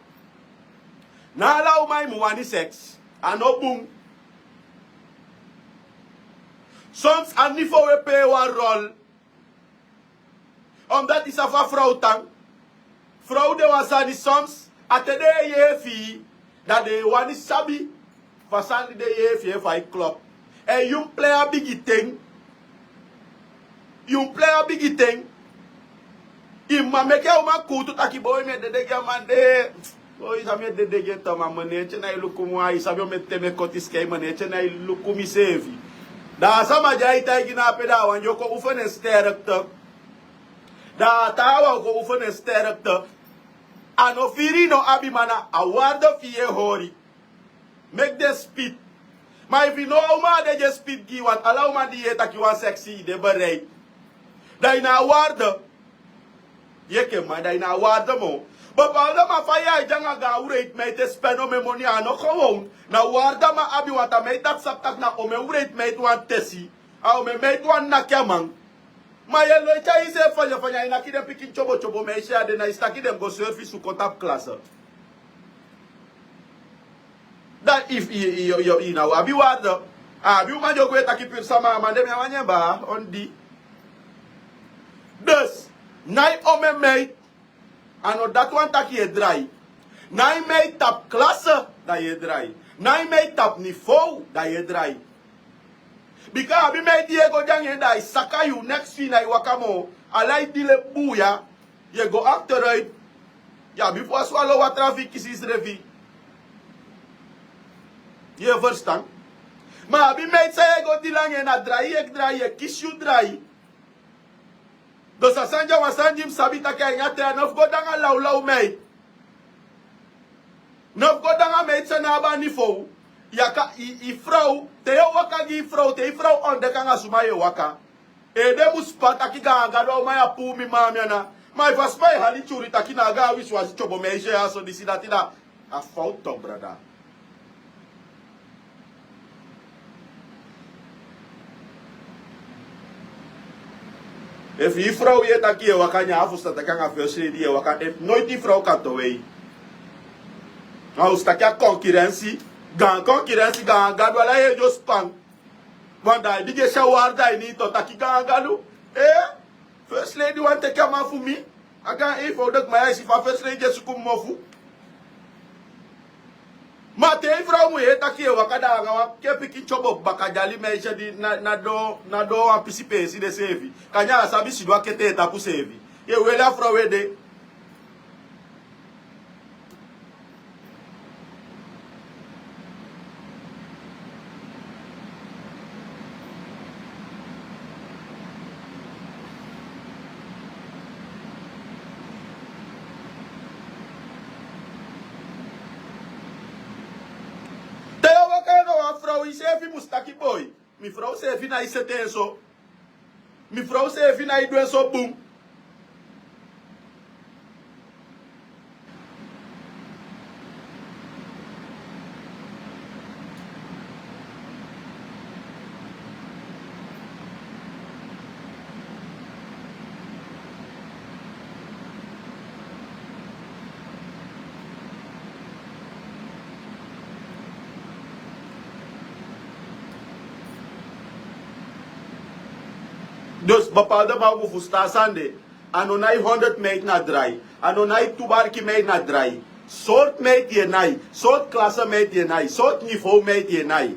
Na ala uman i mu wani seks. A no bun. Soms a nivo we pei wan rol. Omdat i sabi fa frow tan. Frow de wan sani soms a te den e yee fi i. Da den e wani sabi fa sani di den yee fi en fa i klop. Èn yu mus plei a bigi ten. Yu mus plei a bigi ten. I mus man meke a uman kuutu taki boi mi e dede gi a man de. Boi san mi e dede gi en tan ma mi neeti en na e luku mi wan i sabi o meti te mi e koti sika i mi neeti en na e luku mi seefi. Da a sama di a e taigi na ape da a wan di o kon ufeni en sterkte. Da a taawan o kon ufeni en sterkte. A no firi i no abi ma na a waarde fi i e hori. Meki den spit. Ma efu i no a uman a de di e spit gi i want ala uman di i yee taki wan seksi i de bereid. Da i na a waarde. Yu enke man da i na a waarde moo. Bepaalde man fa yu a e de anga gaan wreiti meiti e spen omen moni a no kon wown. Na waarde man abi want a meiti dati sabi taki na omen wreiti meiti wan tesi. A omen meiti wan naki a man. Ma yu e loi tyai iseefi fanya fanya i naki den pikin tyobo tyobo meisi a de na i si taki den mus go serfi su kon tapu klase. Da ifu i na u abi warde. A abi uman di o gwe taki piri sama a man de mi a wan nyen baa on di. Dus nai omen mei. A no dati wan taki yu e drai. Nai mei tapu klase. Da yu e drai. Nai mei tapu nivow da yu e drai. Bika a abi mei di yu e go de anga en da a e saka yu neks fi yu na e waka moo. Ala yu dile buuya. Yu e go akteruit. Yu abi fu a swalo watra fu yu kisi yusrefi. Yu e ferstan? Ma a abi mei san yu e go dile anga en na drai yu e drai yu e kisi yu drai. Dus a sani di a wan sani di mi sabi taki a ini a ten a no fu go de anga lawlaw mei. No fu go de anga mei san no abi a nivow. Yu a kan yu frow te yu o waka gi yu frow te yu frow ondeki anga suma yu e waka. Ede mus pa taki gaangadu a uman ya puu mi maami ana. Ma efu a suma e hali tyuri taki na a gaan wisiwasi tyobo meisi ya so disi dati da a fowtu tok brada. Efu yu frow yee taki yu e waka nyan a fusutan taki anga fesi lady yu e waka efu noiti yu frow kan towe yu. A fusutan taki a konkirensi gaan konkirensi gaan gadu ala yu e dyospan. Wan da a e bigin e si a warda ini yu to taki gaan gadu. Fesi lady wani teki a man fu mi. A gaan eifowdeki man ya e si fa fesi lady e suku mi mofu. Ma te yu frow mu yee taki yu e waka da anga wan pikin tyobo baka dyali meisi di na doo wan pisi peesi de seefi. Kanya a sabi sidon a ketee tapu seefi. Yu e weli a frow ede. Te yu o waka anga wan frow yuseefi mus taki boi. Mi frow seefi na e sete en so. Mi frow seefi na e du en so bun. Dus bepaalde man o go fusutan a sani de. A no nai honderd meiti na drai. A no nai tu barki meiti na drai. Sortu meiti yu e nai? Sortu klase meiti yu e nai? Sortu nivow meiti yu e nai?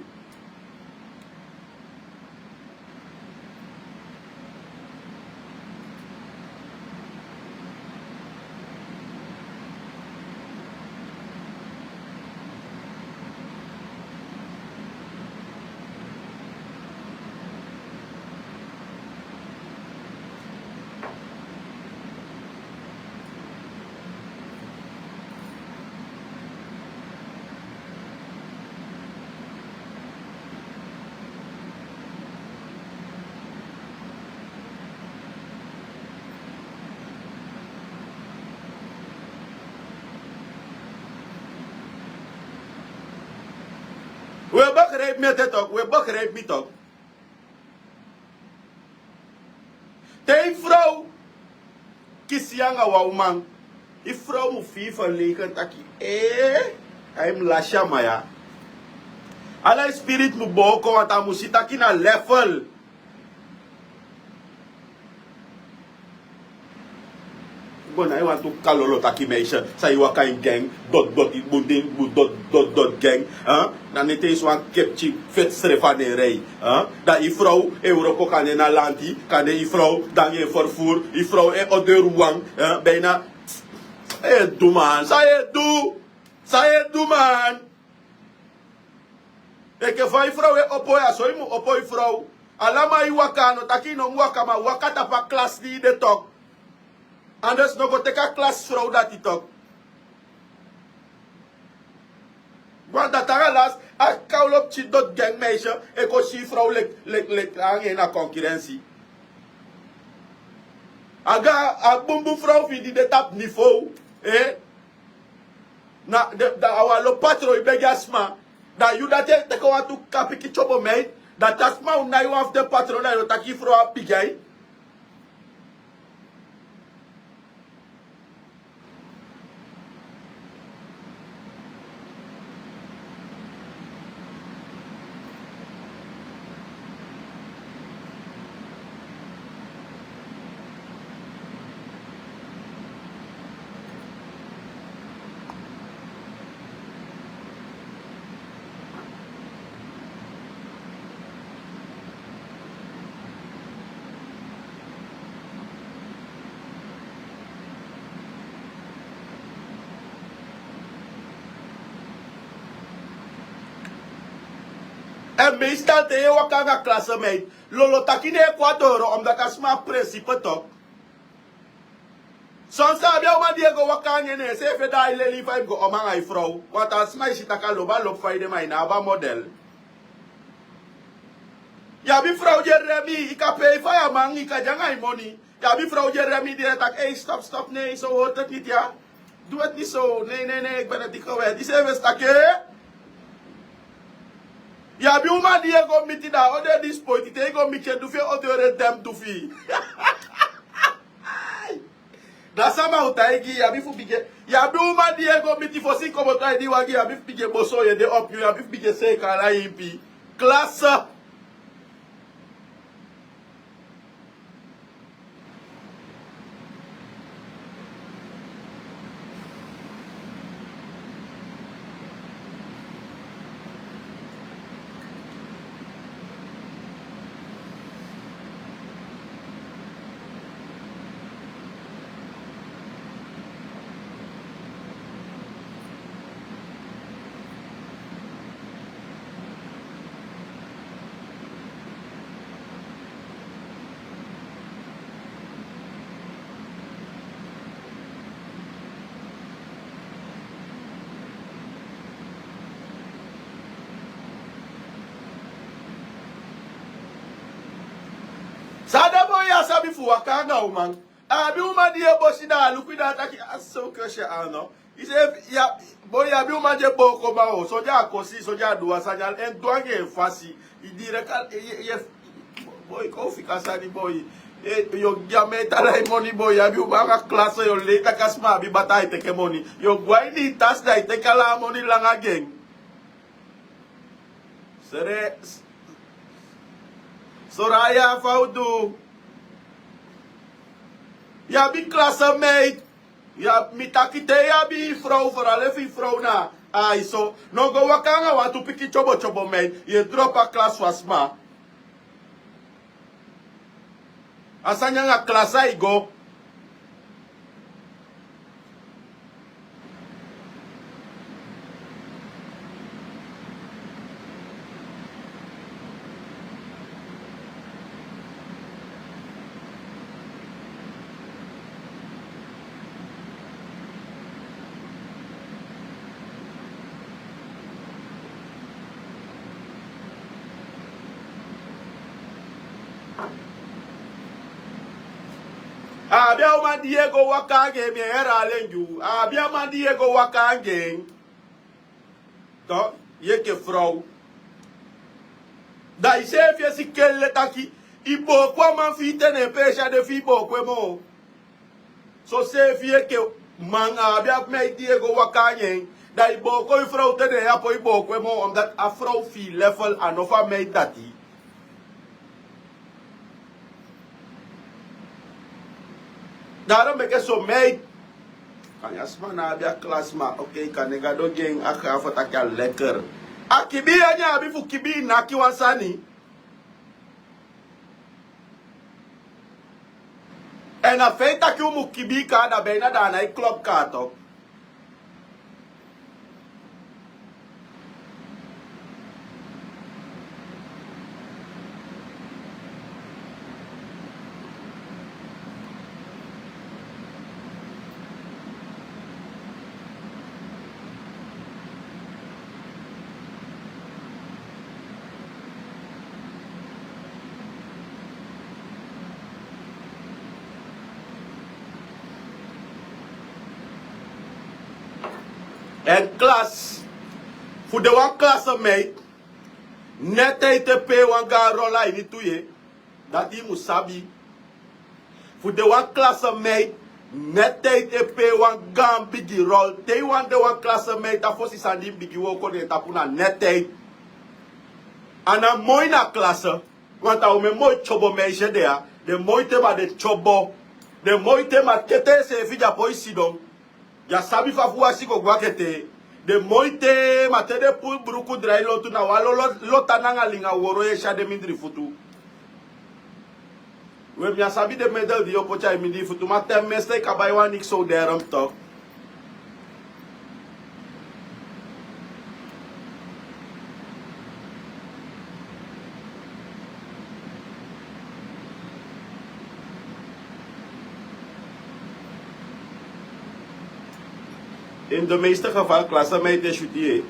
We begrijp mi ete tok, we begrijp mi tok. Te yu frow kisi yu anga wan uman, yu frow mu fii verlegen taki, ee, a yu mu lasi a man ya. Ala yu spirit mu booko, want a mu si taki na level. Go na yu wantu kalolo taki meisje, san yu waka ini gang, dot dot, yu bundin, bu dot dot dot gang. Na neti yu si wan kepti feti srefa na en rei. Da yu frow e wroko kande na lanti, kande yu frow dangi en vervoer, yu frow e odeur wan. Bijna. San yu e du man, san yu e du? San yu e du man? Enke fa yu frow e opo ya, so yu mu opo yu frow. Ala man yu waka, a no taki yu no mu waka, ma waka tapu a klasi di yu de tok. Anders no go teki a klasi frow dati tok. Wan dati anga lasi, a kawlo pikin doti gang meisje e kon si yu frow leki, leki, leki anga en na konkirensi. Anga a bunbun frow fi yu di de tapu nivow, eh? Na, da a wan lo patron e begi a sma. Da yu dati e teke wantu kapiki tyobo mei. Da te a sma o nai wan fu den patron, da yu o taki yu frow abi bigi ain. En meestal te yu e waka anga klasemeit, lolo taki no e kon a doro, omdat a sma abi prinsipe tok. Son sa abi a uman di e go waka anga en, ne en seefi e daai leli fa yu mu go om anga yu frow. Want a sma e si taki a lobi a lobi fa yu de, ma yu no abi a model. Yu abi frow di e remi, yu kan pei faya man, yu kan de anga yu moni. Yu abi frow di e remi, di e taki: "Ei, stop, stop, nee, zo hoort het niet, ja. Doe het niet zo. Nee, nee, nee, ik ben het niet gewend." Diseefi e si taki, eh? Yu abi uman di e go miti, da a odeur di spoiti, te yu go miti en, du fi en odeur e den dufi. Da sama o taigi yu, yu abi fu bigin. Yu abi uman di e go miti, fosi yu komoto a ini wagi, yu abi fu bigin boso, yu e de opnieuw, yu abi fu bigin seeka ala yu impi. Klase. San den boi ya sabi fu waka anga uman? A abi uman di e bosi, da a luku yu, da a taki: "A so kesi a no." Yu seefi, ya, boi, yu abi uman di e booko man o, so di a kosi, so di a du wan sani, ala en du anga en fasi. Yu direct, yu, yu, yu, boi, kon fika sani, boi. Eh, yu o gi a meti ala yu moni, boi. Yu abi uman anga klase, yu o lei taki a sma abi bata, ai teke moni. Yu o go a ini yu tasi, da ai teke ala a moni langa gi en. Sere, s-, Soraya, fa u du? Yu abi klasemeit. Yu abi, mi taki te yu abi yu frow, vooral efu yu frow na ai so, no go waka anga wantu pikin tyobo tyobo meit, yu e drop a klasi fu a sma. A sani anga klasi ai go. A abi a uman di yu e go waka anga en, mi e herhaal en gi u. A abi a man di yu e go waka anga en. Toch, yu enke frow. Da i seefi e si kelle taki i booko a man fi i te na en peesi a de fi i booko en moo. Soseefi enke man a abi a meit di e go waka anga en, da i booko i frow te na en a poi booko en moo, omdat a frow fi i level a no fu a meit dati. Daarom meke son meit. Kan ya sma na abi a klasi ma, oké, kan nega do gi en a gaan fu taki a lekker. A kibii ya nyan abi fu kibii naki wan sani. En a feit taki un mu kibii kaa da beina da a nái klop kaa tok. En klasi fu de wan klasemeit, neti ete pe wan gaan rol a ini tu ye. Dati i mu sabi. Fu de wan klasemeit, neti ete pe wan gaan bigi rol. Te i wani de wan klasemeit a fosi sani di i bigin wooko na en tapu na neti ete. A na moi na klase. Want a omen moi tyobo meisje de ya. Den moi te ma den tyobo. Den moi te ma kete enseefi di a poi sidon. Di a sabi fa fu wasi go gwa kete. Den moi te ma te den puru bruku drai lontu na wan lo lo tan nanga linga woro yu e si a den mindri futu. We mi á sabi den medel di yu o poti a i mindri futu ma ten meste i kan bai wan niksi o derem tok. In de meeste geval klasemeit e syuti ye.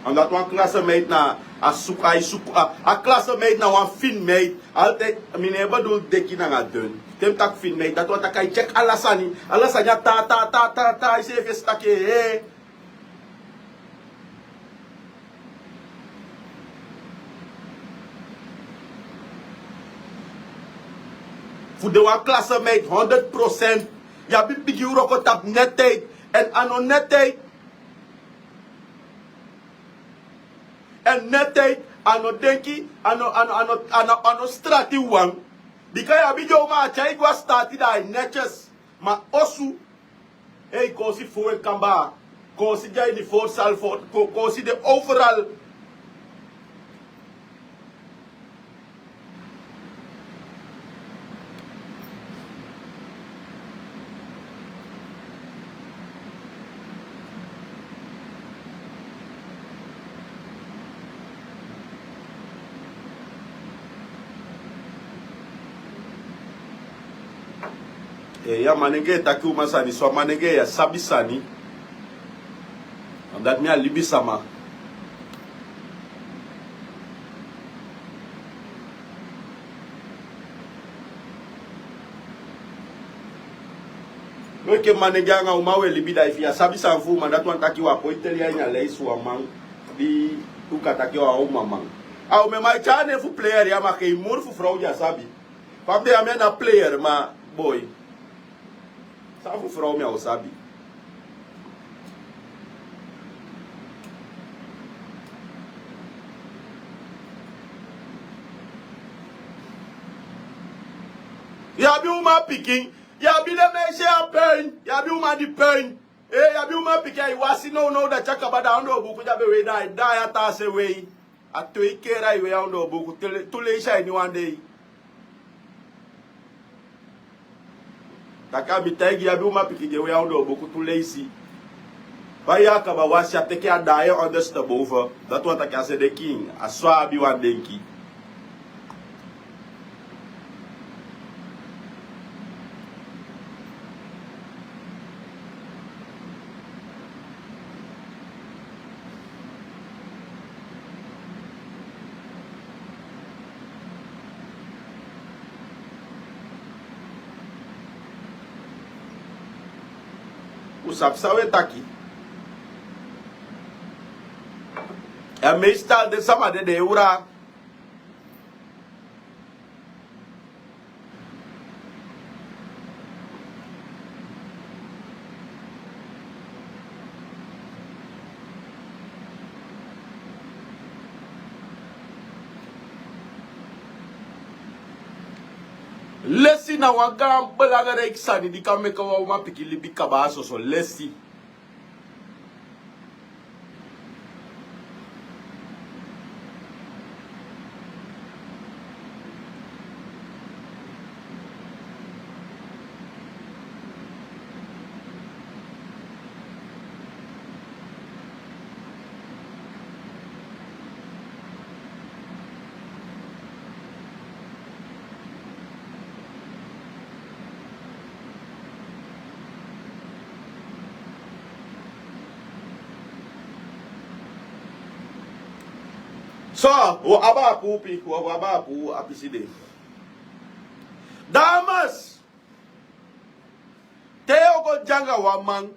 Omdat wan klasemeit na a suku a e suku a klasemeit na wan finmeit. Altijd mi no e bedoel deki nanga dun. Te mi taki finmeit dati wan taki a e tyeki ala sani. Ala sani a taa taa taa taa a e seefi e si taki e. Fu de wan klasemeit honderd prosent. Yu abi bigin wroko tapu neti ete. En a no neti ete. En neti ete a no denki a no a no a no a no a no strati wan. Bika yu abi den uman a tyai go a staati da a e netyes. Ma osu. Ei, koosi fu en kamba. Koosi de a ini forsal fo koosi de overal. Ee, yu a manengee e taki uman sani so a manengee yu a sabi sani. Dati mi a libisama. Meke manengee anga uman we libi da efu yu a sabi sani fu uman dati wani taki wan poi teli a ini a leisi wan man. Di u kan taki wan uman man. A uman man e tyai a nen fu player ya ma kei muru fu frow di a sabi. Fa mi de ya mi a na player ma boi. San fu frow mi a o sabi. Yu abi uman pikin. Yu abi den meisje ya pein. Yu abi uman di pein. Ee, yu abi uman pikin a e wasi nownow dati a kaba da a ondoo buku di a be wei da a e daai a taa se wei. A twei kere a e wei a ondoo buku. Tu leisi a ini wan dei. Taki a mi taigi yu abi uman pikin di e wei a ondoo buku tu leisi. Fa yu a kaba wasi a teke a daai en onderste boven. Dati wani taki a se de kiin a so a abi wan denki. Un sabi san un e taki. En meestal den sama de den e ura. Lesi na wan gaan belangrijk sani di kan meke wan uman pikin libi kaba a soso lesi. So, wi abi a puu piki, wi abi a puu a pisi de. Dames, te yu o go de anga wan man,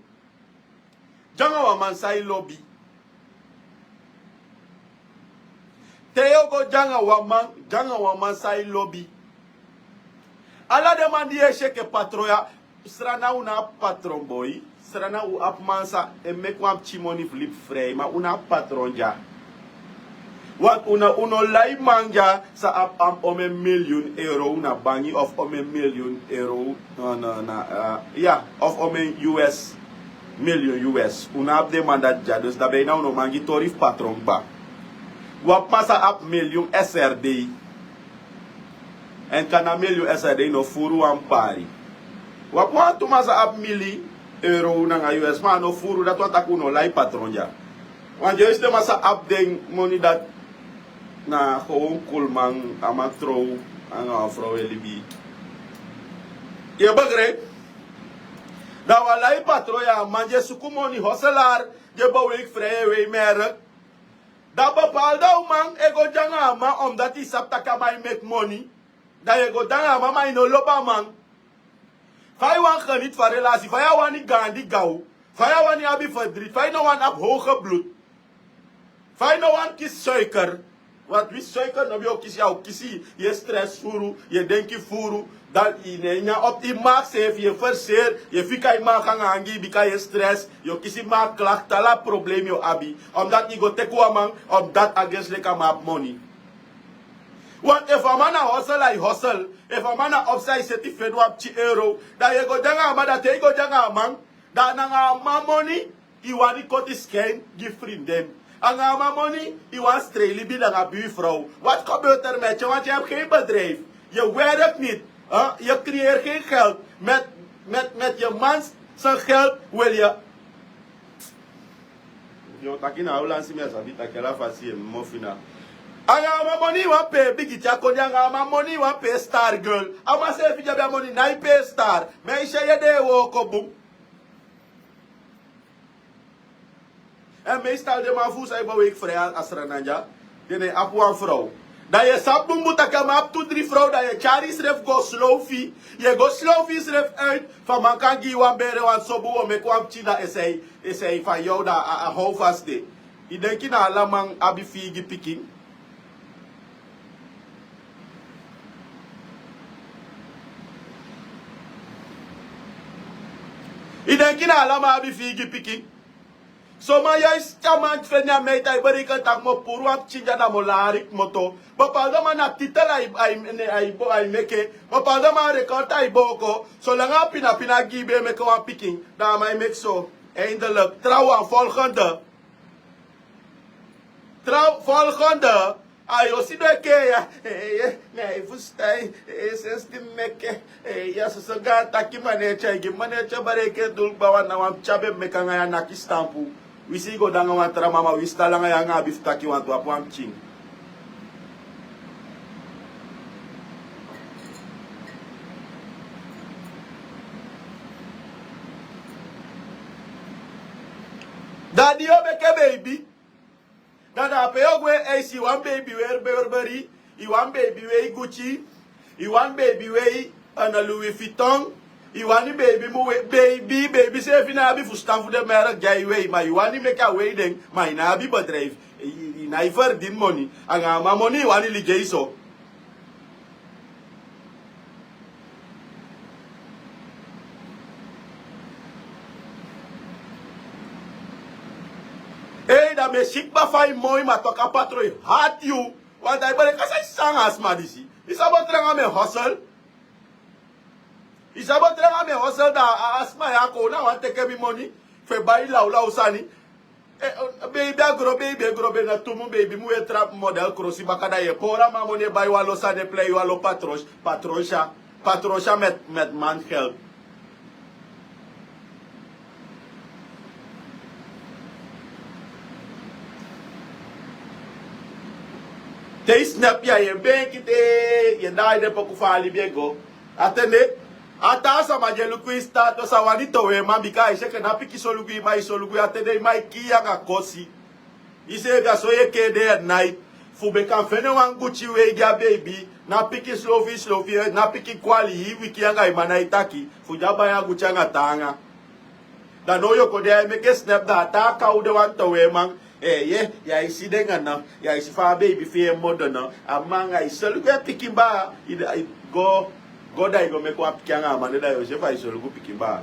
de anga wan man san yu lobi. Te yu o go de anga wan man, de anga wan man san yu lobi. Ala den man di yu e si enke patron ya, srana un no abi patron boi. Srana un abi man san e meki wan pikin moni fu libi frei, ma un no abi patron dya. Want un no, un no lai man dya san abi, am, omen miliyun euro na bangi of omen miliyun euro na, na, na, eh, ya, of omen U S miliyun U S. Un no abi den man dati dya, dus dan bijna un no man gi tori fu patron kba. Un abi man san abi miliyun S R D. En kan na miliyun S R D no furu wan pari. Un abi wantu man san abi mili euro nanga U S, ma a no furu, dati wani taki un no lai patron dya. Want yu e si den man san abi den moni dati na gewoon kulman, a man trow anga wan frow e libi. Yu e begrijp? Dan wan lai patron ya, a man di e suku moni, hustelaar, di e beweeg vrij, e wei merk. Dan bepaalde uman e go de anga a man omdat yu sabi taki a man e meki moni. Dan yu e go de anga a man, ma yu no lobi a man. Fa yu wani geniet fu a relasi, fa yu á wani gaandi gaw, fa yu á wani abi verdriet, fa yu no wani abi hoge bloed, fa yu no wani kisi suiker. Want wi suiker no, yu o kisi, a o kisi yu, yu e stress furu, yu e denki furu. Dan yu no e nyan op, yu maag seefi, yu e verseer, yu e fika yu maag anga angii bika yu e stress, yu o kisi maag klacht, ala problem yu o abi. Omdat yu go teki wan man, omdat a gesi leki a man abi moni. Want efu a man na hustle ai hustle, efu a man na opsi ai seti feni wan pikin euro, dan yu e go de anga a man, dan te yu go de anga a man, dan nanga a man moni yu wani koti skin gi vriendin. Anga a man moni yu wani strei libi nanga buurvrouw. Wat gebeurt er met je? Want je hebt geen bedrijf. Je werkt niet. Hè? Je creëert geen geld. Met, met, met je man zijn geld wil je. Yu o taki na a ulansi mi á sabi taki ala fasi yu e mofu na. Anga a man moni yu wani pee bigi tyakoni, anga a man moni yu wani pee star girl. A man seefi di abi a moni nái pee star. Ma yu si yu ede e wooko bun. En meestal den man fu u san e beweeg vrij a Sranan dya, den no e abi wan frow. Dan yu e sabi bunbun taki a man abi tu dri frow, dan yu e tyari yusrefi go slow fi, yu e go slow fi yusrefi uit, fu a man kan gi yu wan bere, wan sobu, wi o meki wan pikin, dan e sei, e sei fu a yu, dan a, a how fasi de. Yu denki na ala man abi fiigi pikin? Yu denki na ala man abi fiigi pikin? Son man yu e si a man feni a meid, ai bereken taki mi o puru wan pikin dya, dan mi o lari kmoto. Bepaalde man na titel ai, ai, ai, ai meke. Bepaalde man record ai booko. Solanga a pina pina gi yu, ben meke wan pikin, dan a man e meke so. Eindelijk. Trouwens, volgende. Trouw volgende. A yu o sidon e kee ya. Eh, eh, mi e fusutan. Eh, sensi di mi meke. Eh, ya soso gaan taki manetya, yu gi manetya bareke dulkba wan na wan pikin a ben meke anga yu a naki stampu. Wi si yu go de anga wan tra mama, wi si talanga yu anga abi fu taki wantu abi wan pikin. Da di yu o meke beibi, da na pe yu o gwe, eisi, yu wani beibi weri Burberry, yu wani beibi wei Gucci, yu wani beibi wei, eh, Louis Vuitton, yu wani beibi mu wei, beibi, beibi seefi no abi fusutan fu den merk di ai wei, ma yu wani meke a wei den, ma yu no abi bedrijf, yu, yu no e verdien moni, anga a man moni yu wani ligei so. Ei, da mi e si kba fa yu moi, ma toku a patron e hati yu. Want ai bere kasa yu sanga a sma disi. Yu sabi o tranga mi e hustle. I sabi o tranga mi e hosel da a sma ya kon na wan teke mi moni fu e bai lawlaw sani. Beibi a gro beibi e gro be na tu mun beibi mu e trapu model krosi baka da yu e pori a man moni e bai wan lo sani e plei wan lo patronsa patronsa met man geld. Te yu snap ya yu e benki te yu e daai den poku fu a libi e go. A ten de a taa sama di e luku yu statu san wani towe man bika a e seke na pikin solugu yu man e solugu yu a ten de yu man e kii yu anga kosi. Yu seefi a so yu e kee dei a nait fu be kan fende wan guti wei gi a beibi. Na pikin slofi slofi na pikin kwali hii wiki anga yu man na e taki fu di a bai a guti anga taanga. Da now yu o kon de a e meke snap da a taa kaw de wan towe man. Ee yu ai si den anga na yu ai si fa a beibi fi en modo na a mma anga i solugu en pikin baa. Go go da i go meke wan pikin anga a man de da yu o si efu ai solugu pikin baa.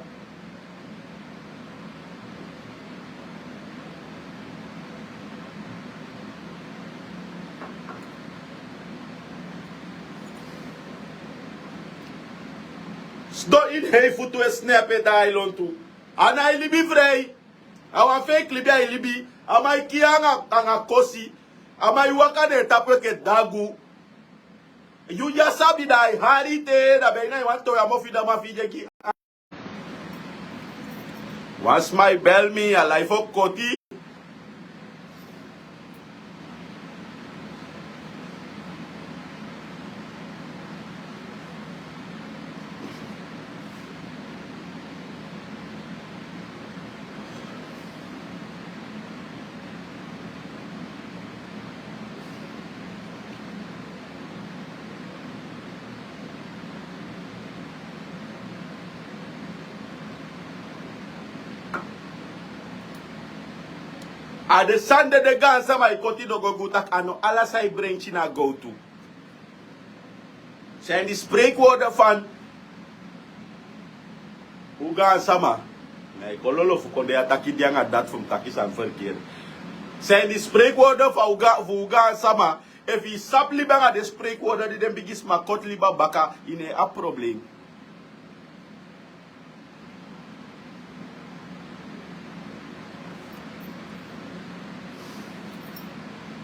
Sidon ini hei futu e snepe daai lontu. A nái libi frei. A wan feiki libi ai libi. A man e kii anga kosi. A man e waka na en tapu enke dagu. Yu di a sabi da ai hari te da ben na i wani towe a mofu i da man fi i de gi. Wan sma e bel mi a lai fo koti. A den sani de den gaansama e koti dogo gi un taki a no ala san e brenki na gowtu. Seni di spreiki woorden fan un gaansama. Na e kon lolo fu kon de a taki di anga dati fu mi taki sani ferkeri. Seni di spreiki woorden fan un gaansama. Efu i sabi libi anga den spreiki woorden di den bigisma koti libi a baka i no e abi problem.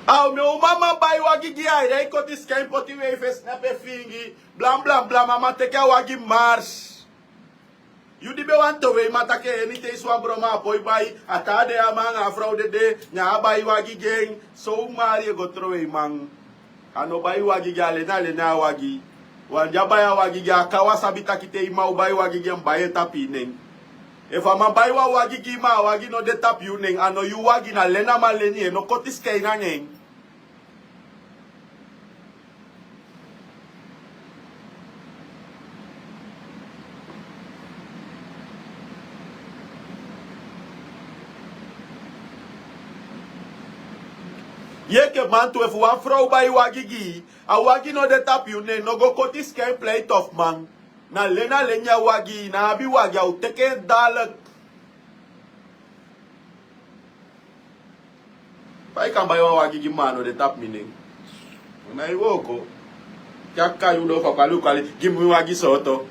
Aw mi uman man bai wagi gi a i dai koti sika i poti wei fesi na pe fingi. Blanblanblan mama teke a wagi mars. Yu di be wani towe i man taki en eniten i si wan bron man a poi bai a taa dei a man anga a frow dede. Ne a bai wagi gi en. Sow mari e go trowe i man. A no bai wagi gi a leni a leni a wagi. Wan di a bai a wagi gi a kawa sabi taki te i man o bai wagi gi en bai en tapu i nen. Efu a man bai wan wagi gi i man a wagi no de tapu yu nen a no yu wagi na leni a man leni en no koti sika en nanga en. Yu enke man tu efu wan frow bai wagi gi i a wagi no de tapu yu nen no go koti sika en pleit of man. Na leni a leni a wagi na abi wagi a o teke en dalek. Fa i kan bai wan wagi gi man no de tapu mi nen. Na i wooko. Te a kai u don fu a kwali u kwali gi mi wagi sooto.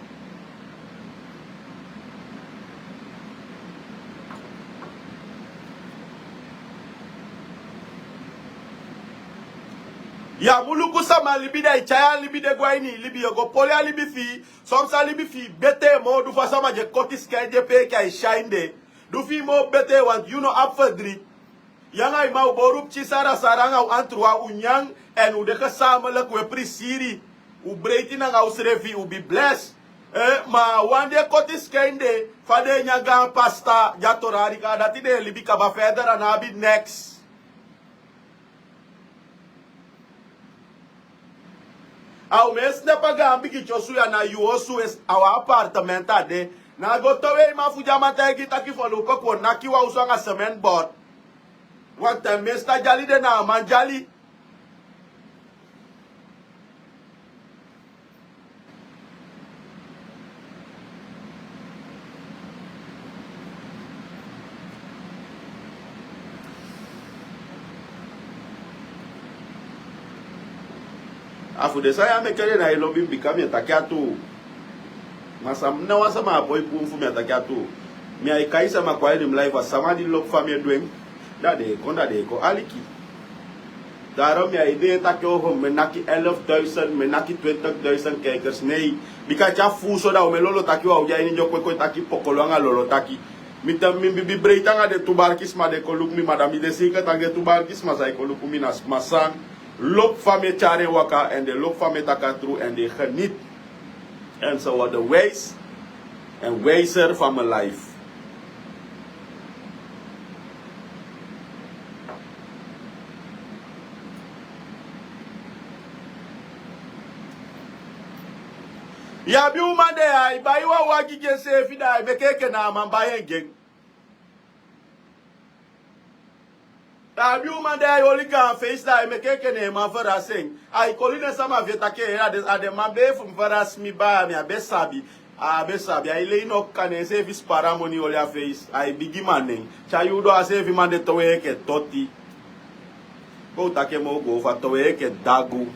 Yu a mu luku sama libi da i tyai a libi de go a ini i libi yu o go poli a libi fi i. Soms a libi fi i betee moo du fu a sama di e koti sika ede pe enke a e syain de. Du fi i moo betee wantu yu no abi fedri. Yu anga i man u booru pikin sarasara anga u antruwa u nyan. Èn u de gesameliki u e prisiri. U breiti nanga usrefi u bi bles. Ma a wan di e koti sika en de fa den e nyan gaan pasta di a torari kaa dati den e libi kaba ferdera na abi neks. A u mu e snap a gaan bigi tyosu ya na yu osu a wan apartement a de. Na a go towe i man fu di a man taigi taki folupe kon naki wan osu anga sement bord. Wanten mesta dyali de na a man dyali. A fu den sani ya meke den na e lobi mi bika mi e taki a tuu. Ma san mi na wan sama a poi bun fu mi a taki a tuu. Mi ai kai sama kon a ini mi life, a sama di lobi fa mi e du en. Da den e kon, da den e kon aliki. Daarom mi ai de taki oho, mi e naki elf duizend, mi e naki twintig duizend kijkers. Nei, bika te a fuu so da u mu e lolo taki, wan u de a ini dyokwe kon e taki pokolo anga lolo taki. Mi tan mi bibi breiti anga den tu barki sma di e kon luku mi, ma da mi de seiker taki den tu barki sma san e kon luku mi na sma san lobi fa mi e tyari en waka, èn den lobi fa mi e taki a tru, èn den e geniet. En ze worden wijs en wijzer van mijn life. Yu abi uman de, ai bai wan wagi gi enseefi, da ai meke enke na a man bai en gi en. Abi uman de, ai oli gaan feisi, da ai meke enke na en man verras en. Ai koli den sama fu en taki, a den, a den man bee fu mi verras mi, baya, mi á be sabi. A á be sabi, ai lei no kan, enseefi spaar a moni oli a feisi. Ai bigi man nen. Te a yuu doo, a seefi man de towe en enke toti. Kon u taki en moo go fa, towe en enke dagu.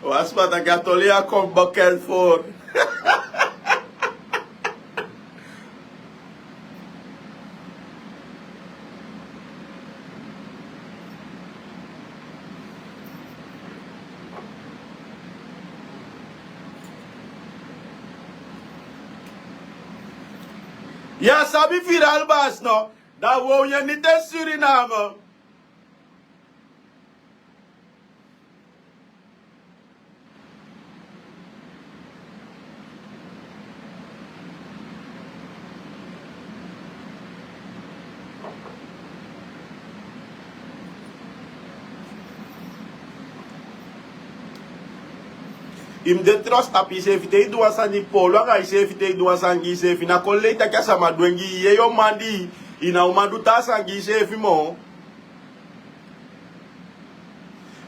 Wan sma taki a toli ya kon bokkel voor. Ya sabi viral bas no, da wo ye nite Suriname. I mu de trots tapu iseefi te i du wan sani, poolu anga iseefi te i du wan sani gi iseefi. Na kon lei taki a sama du en gi i, yeye o man di i na o man du taa sani gi iseefi moo.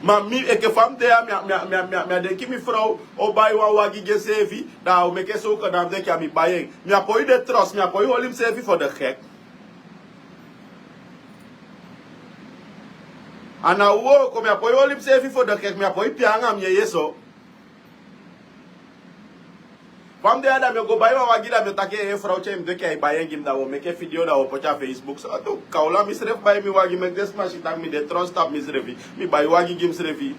Ma mi enke fa mi de ya, mi a, mi a, mi a, mi a, mi a denki mi frow o bai wan wagi gi enseefi, da a o meke sowka da mi denki a mi bai en. Mi á poi de trots, mi á poi holi miseefi voor de gek. A na wooko, mi á poi holi miseefi voor de gek, mi á poi pee anga mi yeye so. Fa mi de ya da mi o go bai wan wagi da mi o taki en frow te i mu denki a i bai en gi mi da wo meke video da wo poti a Facebook. So tu, kawla misrefi bai mi wagi, meke den sma si taki mi de trots tapu misrefi. Mi bai wagi gi misrefi.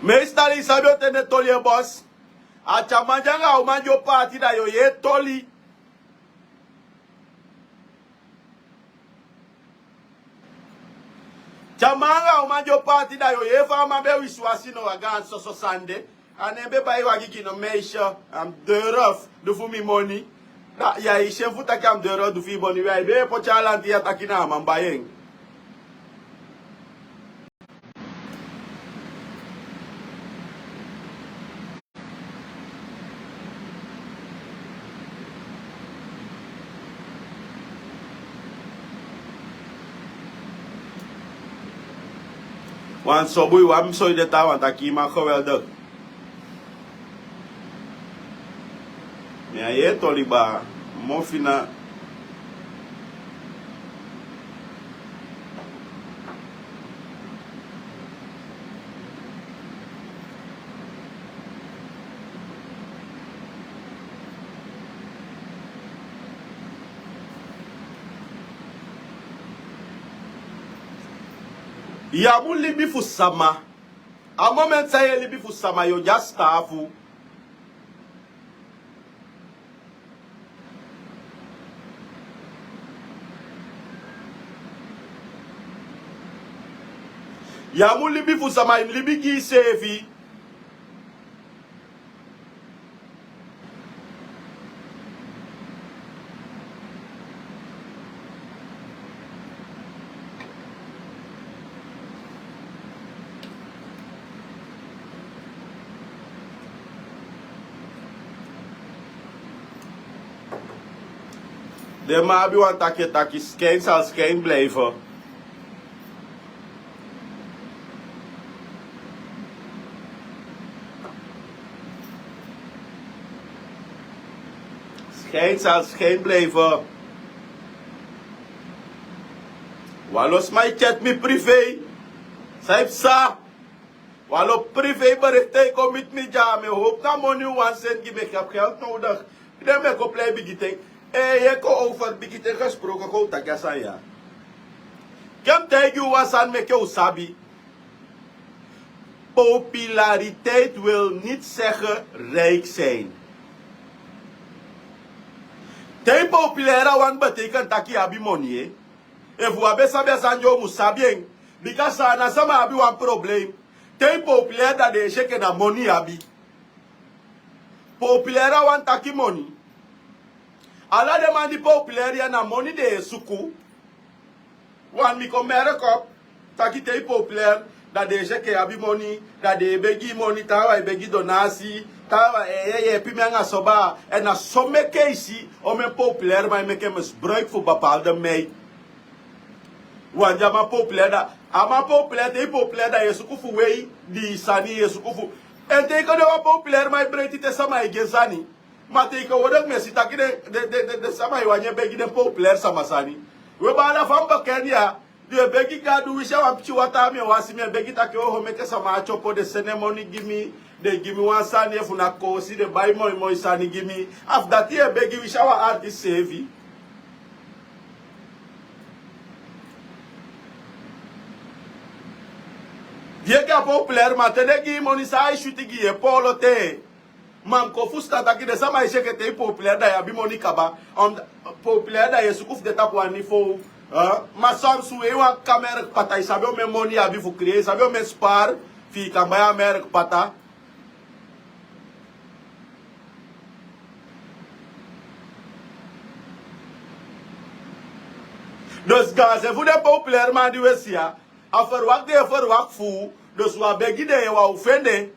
Meestal i sabi o ten den toli e bos. A tyaman di anga a uman di o paati da yo yee toli. Tyaman anga a uman di o paati da yo yee fa a man be wisiwasi no, a gaan soso sani de. A nen be bai wagi gi no meisje, a mu durf du fu mi moni. Da ya i si en fu taki a mu durf du fu i moni, we ai be poti a lanti ya taki na a man bai en. Wan sobu i wan mi soi de taawan taki i man geweldig. Mi á yee toli baa, mofina. Ya mu libi fu sama. A moment san yu e libi fu sama, yu o de a sitaafu. Yu á mu libi fu sama, yu mu libi gi yuseefi. Den man abi wan taki e taki: schijn zal schijn blijven. Schijn zal schijn blijven. Wan lo sma e chat mi privé. San e psa? Wan lo privé bericht e kon miti mi dya. Mi e howpu na moni un wani seni gi mi, mi e abi geld nodig. Den mi e kon plei bigi ten. Ee, yu e kon over bigi ten gesproken, kon un taki a sani ya. Ken mi taigi un wan sani meke un sabi. Populariteit wil niet zeggen rijk zijn. Te yu populair, a wani betekent taki yu abi moni, e. Efu wi abi e sabi a sani, yu mu sabi en. Bika san na, sama abi wan probleem. Te yu populair, dan den e si enke na moni yu abi. Populair a wani taki moni. Ala den man di populair ya, na moni den e suku. Wan mi kon merk op taki te yu populair, dan den e si enke yu abi moni, dan den e begi yu moni, taawan e begi donasi, taawan e, e, e yeepi mi anga soba. Èn na so meke yu si omen populair man e meke misbruik fu bepaalde meid. Wan di a man populair, dan a man populair, te yu populair, dan yu e suku fu wei dii sani, yu e suku fu. Èn te yu kon de wan populair man, e breiti te sama e gi en sani. Ma te yu kon wodok, mi e si taki den, den, den, den, den sama e wani e begi den populair sama sani. We baala, fa mi baka en ya, den e begi Gadu, winsi a wan pikin wataa mi e wasi, mi e begi taki: oho, meke sama ati opo, den sende moni gi mi, den gi mi wan sani, efu na koosi, den bai moi moi sani gi mi. A fu dati yu e begi, winsi a wan artist seefi. Di yu enke a populair man, te den gi yu moni, san ai switi gi yu, e poolo te. Ma mi kon fusutan taki den sama e si enke te yu populair, dan yu abi moni kaba. Populair, dan yu e suku fu de tapu wan niveau. Ma soms un wei wan kaba merk pata, yu sabi omen moni yu abi fu krei, yu sabi omen spaar fi yu kan bai a merk pata. Dus gaanse fu den populair man di un e si ya, a verwacht den e verwacht fu u. Dus wi á begi den, wan u fende.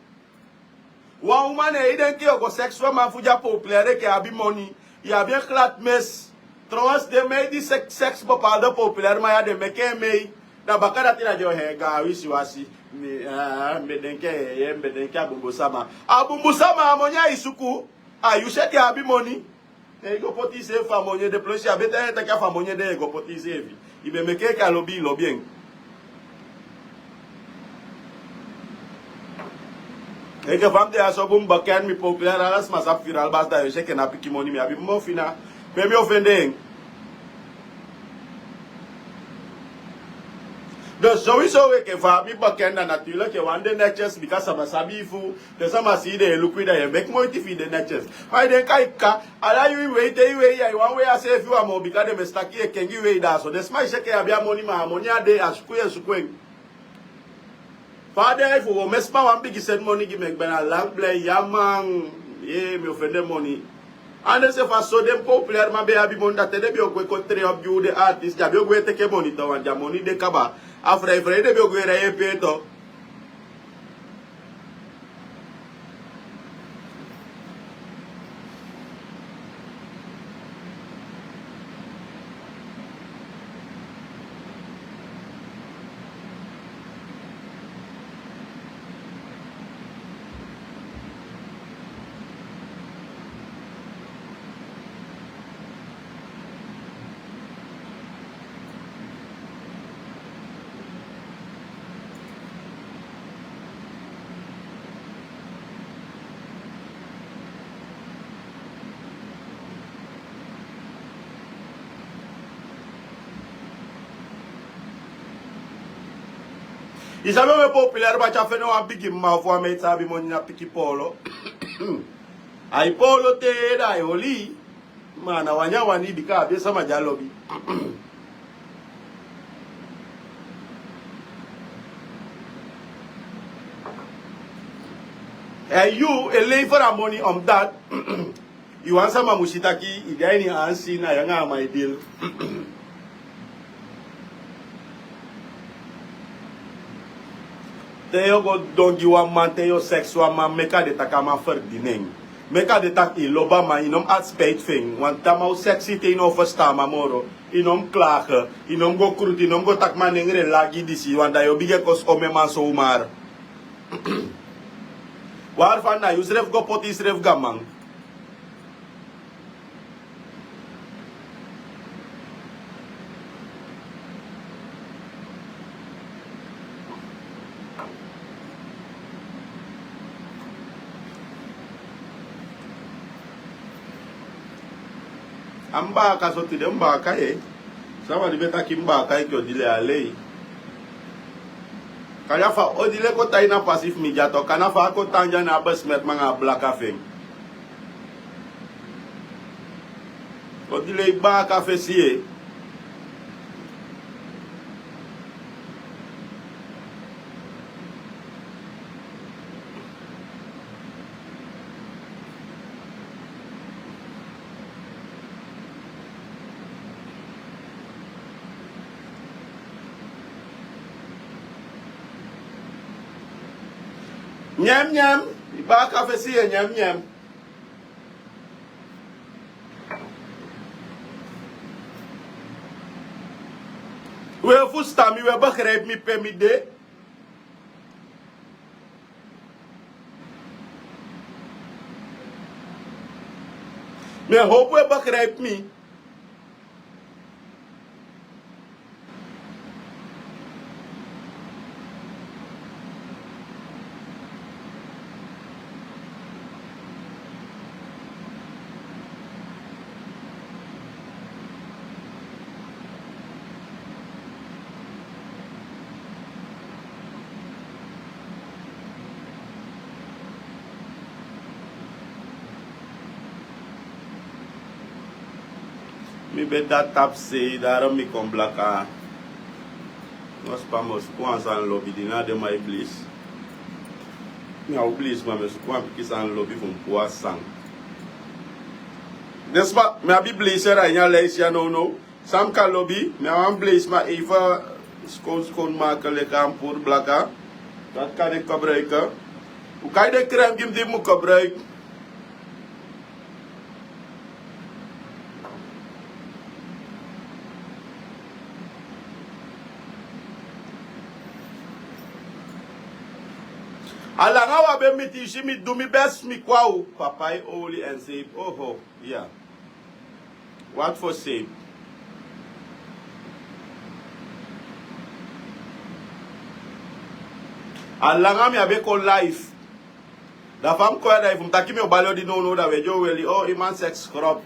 Wan uman, ne i denki yu o go seks fu a man fu di a populair enke yu abi moni, yu abi en glad mis. Trouwens, den meid di seks, seks bepaalde populair man ya, den meke en mei. Dan bakadati na den o hei gaan wisiwasi. Mi, eh, mi be denki, eh, mi be denki a bunbun sama. A bunbun sama, a moni ai suku. A yu seti abi moni. Ne i go poti iseefi fu a moni ede, plus yu á be taigi en taki a fu a moni ede yu e go poti iseefi. I be meke enke a lobi i lobi en. Enke fa mi de ya so, bun, baka en, mi populair, ala sma sabi Viral Bas, dan yu e si enke na pikin moni mi abi. Mo fina pe mi o fende en. Dus sowieso, enke fa mi baka en, dan natuurlijk yu wani de netjes, bika sama sabi yu fu den sama si yu, den e luku yu, dan yu e meki moiti fu yu de netjes. Ma yu denki a e kaka, ala yuu i wei, te i wei, ya i wani wei a seefi wan moo, bika den be si taki yu e kengi wei. Dan so den sma e si enke yu abi a moni, ma a moni á de, a suku yu e suku en. Fa a de, efu omen sma wani bigin seni moni gi mi, mi ben na lang blij, ya man, ye, mi o fende moni. Anders efu a so den populair man be abi moni, dan te den be o gwe kon treed op gi u, den artist, den á be o gwe teke moni to, want den moni de kaba. A frei frei den be o gwe rei en pee to. I sabi wan popular bati a fende wan bigi mma fu wan meti san abi moni na piki polo. Ai polo te da ai oli. Ma na wani a wani bika a be sama di a lobi. Èn yu e lever a moni omdat yu wan sama mu si taki i de a ini ansi na yu anga a man e dil. Te yu o go don gi wan man te yu o seks wan man meki a de taki a man ferdini en. Meki a de taki i lobi a man i no mu ati spijti fu en. Wan tama o seksi te i no o ferstan a man moro. I no mu klage. I no mu go krutu i no mu go taki man nengre lagi disi wan da yu o bigin e kosi omen man somar. Wari fa na yu srefi go poti yu srefi go a man. A mi baka so tide mi baka e. Sama di be taki mi baka e ki odile a lei. Kadi a fa odile kon tan ini a pasi fu mi dya to kadi a fa a kon tan dya na a besmeti man anga a blaka fu en. Odile i baka fesi e. Nyem nyem. I baka fesi e nyem nyem. We fusta mi we begrijp mi pe mi de. Mi e hopu we begrijp mi. Mi ben dati tapu sei daro mi kon blaka. No span mi o suku wan sani lobi di na den man e blisi. Mi a o blisi ma mi o suku wan pikin sani lobi fu mi puu a sani. Den sma mi abi blisi ya na ini a leisi ya nownow. San mi kan lobi mi a wan blisi ma eifa skon skon maki leki a mi puru blaka. Dati kan den kobroiki. Un kai den krem gi mi di mi mu kobroiki. A langa wan ben miti yu si mi du mi besi mi kon a u papa e oli èn seipi oho. Iya. Wati fo seipi. A langa mi a ben kon laifi. Da fa mi kon ya da efu mi taki mi o bali odi nownow da we di o weli o i man seks krop.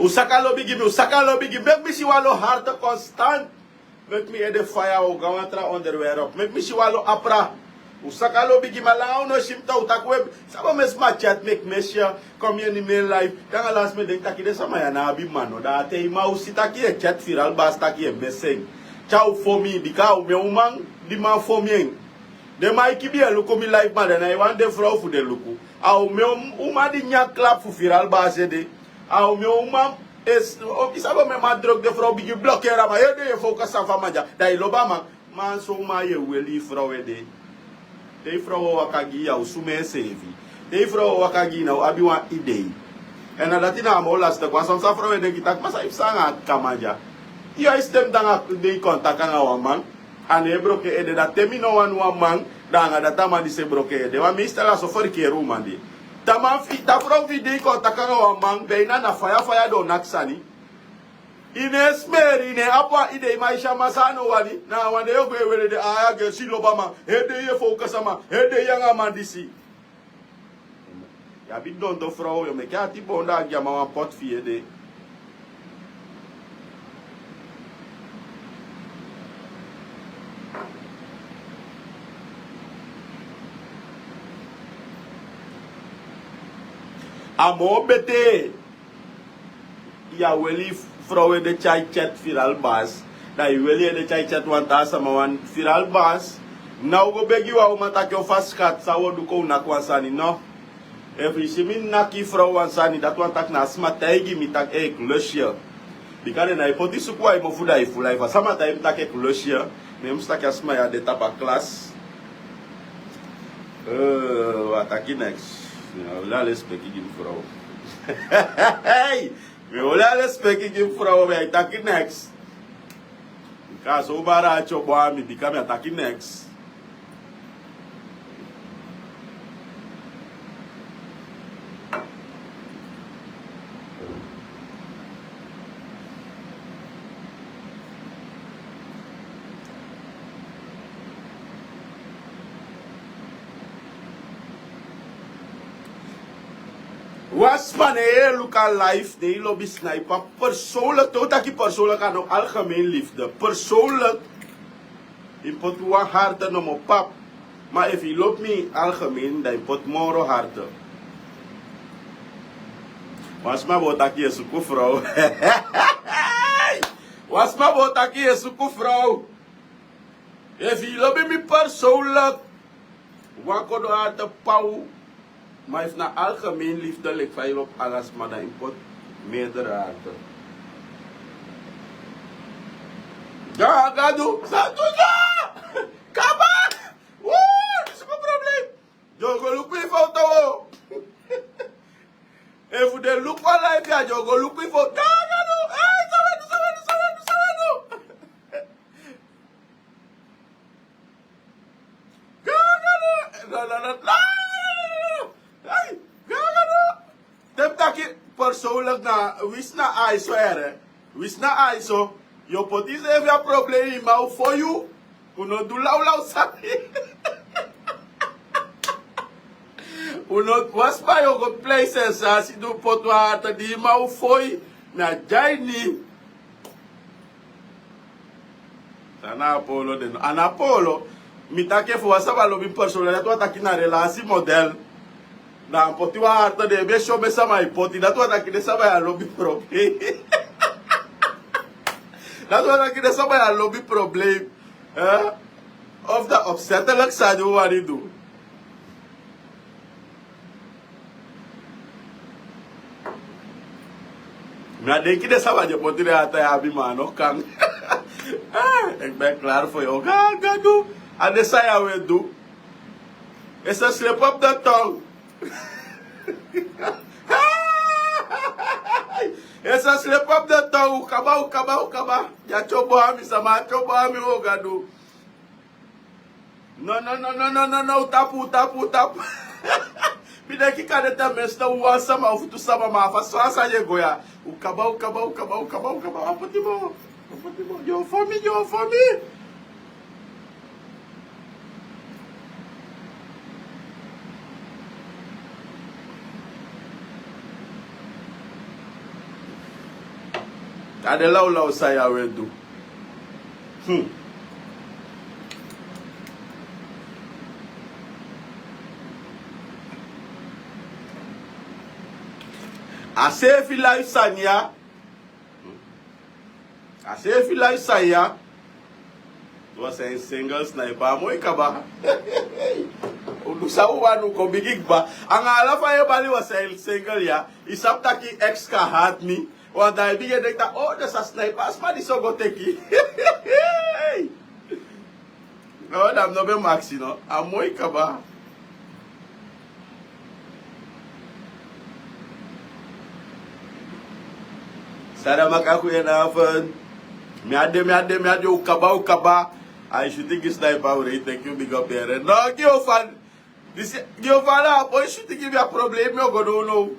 Un saka lobi gi mi un saka lobi gi mi meki mi si wan lo harte konstant. Meki mi ede faya o go a wan tra onderwerp meki mi si wan lo apra. Un saka lobi gi mi a langa un no si mi tan un taki we. Sabo mi e sma tyati meki mi e si ya. Kon mi en ini mi en laif. Te anga lasi mi e denki taki den sama ya na abi man no da a tei man un si taki yu e tyati firi albasi taki yu e mesi en. Te a o fon mi bika a o mi en uman. Di man fon mi en. Den man e kibi e luku mi laif ma den na e wani den frow fu den luku. A o mi en uman di nyan klap fu firi albasi ede. A o mi en uman. Esi o mi sabi o mi en man drogi den frow bigin blokeri a man yu e du en yu e fowka san fu a man dya. Da yu lobi a man. Man so uman yu e weli yu frow ede. Te yu frow o waka gi yu ya o sumee seefi. Te yu frow o waka gi yu na o abi wan idei. Èn na dati na a moo lastik wan san san frow e denki taki masa yu psa anga a kaman dya. Yu a e stem de anga den yu kon taki anga wan man. A no e broke ede da te mi no wani wan man. Da anga dati a man disi e broke ede wan mi e stel a so ferkeri uman de. Taman fi ta frow fi dei kon taki anga wan man beina na faya faya den o naki sani. I ne en smeri, i ne en abi wan idei, ma i si a man san a no wani, na a wan de yu o go e wele de. Aya, gersi lobi a man, hede yu e fowkasi a man, hede yu anga a man disi. Yu abi donto frow, yu o meke ati boon, da a gi a man wan poti fi yu ede. A moo betee yu á weli frow ede tyai chat viral bas. Da yu weli ede tyai chat wan taa sama wan viral bas. Now go begi wan uman taki: o fa skat, san wi o du, kon u naki wan sani? No. Efu i si mi naki frow wan sani, dati wani taki na a sma taigi mi taki: ei, ik lust je. Bika den nái poti suku wan i mofu, da i fula. Efu a sama taigi mi taki: ik lust je, mi e musu taki a sma ya de tapu a klas. Eh, wi á taki neks. Mi e oli a lespeki gi mi frow. Hey! Mi e oli a lespeki gi mi frow, mi á e taki neks. Bika so bari a tyobo a mi, bika mi á taki neks. Wan sma, ne yu e luku a live, ne yu lobi sniper persoonlijk, te u taki persoonlijk, a no algemeen liefde. Persoonlijk, yu poti wan harte nomo, pap. Ma efu yu lobi mi algemeen, da yu poti moro harte. Wan sma bo taki yu e suku frow. Wan sma bo taki yu e suku frow. Efu yu lobi mi persoonlijk, wan kodo harte paw. Ma efu na algemeen liefde, leki fa yu lobi ala sma, da yu poti meerdere harte. Ga, Gadu, san du yu? Kaba! Woo, disi mi problem. Yu o go luku yu foto o. Efu den luku a live ya, yu o go luku yu foto. Ga, Gadu, eh, san wi e du, san wi e du, san wi e du, san wi e du? Gagadu! No, no, no, no! Hey, gagadu! Te mi taki persoonlijk, na winsi na a e so ere. Winsi na a e so. Yu o poti iseefi a problem, i man o fon yu. Un no du lawlaw sani. Un no, wan sma yu o go plei sensatie, du poti wan harte di i man o fon yu. Na dya ini. San na a polo de no? A na polo. Mi taki efu wan saba lobi persoonlijk, dati wani taki na relasi model. Na a poti wan harte de, be si o be sama i poti, dati wani taki den saba ya lobi problem. Dati wani taki den saba ya lobi problem. Eh? Of da opzettelijk sani u wani du. Mi a denki den sama di e poti den harte ya abi, ma a no kan. Ah, ik ben klaar voor jou. Ga, ga du. A den sani ya we du. Is een slip op de tong. Is een slip op de tong. U kaba, u kaba, u kaba. Ya tyobo a mi, sama tyobo a mi, o Gadu. No, no, no, no, no, no, no, u tapu, u tapu, u tapu. Mi denki kande ten minste wan sama of tu sama, ma fa so a sani e go ya. U kaba, u kaba, u kaba, u kaba, u kaba, a poti mo. A poti mo. Yu o fon mi, yu o fon mi. A den lawlaw sani ya we du. Hmm. A seefi live sani ya. A seefi live sani ya. Wan singles na e baa moi kaba. U du san u wani, u kon bigi kaba. Anga ala fa yu e bali wan single ya. I sabi taki ex kan hati mi. Want dan yu bigin e denki taki, oh, dus a sniper, a sma disi o go teki. Oh, dan mi no ben maksi no. A moi kaba. Saramaka, goedenavond. Mi ade, mi ade, mi ade, u kaba, u kaba. A yu shuti gi sniper, u rei, thank you, big up, here. No, gi u fan. Disi, gi o fala a boi switi gi mi a problemi o go now now.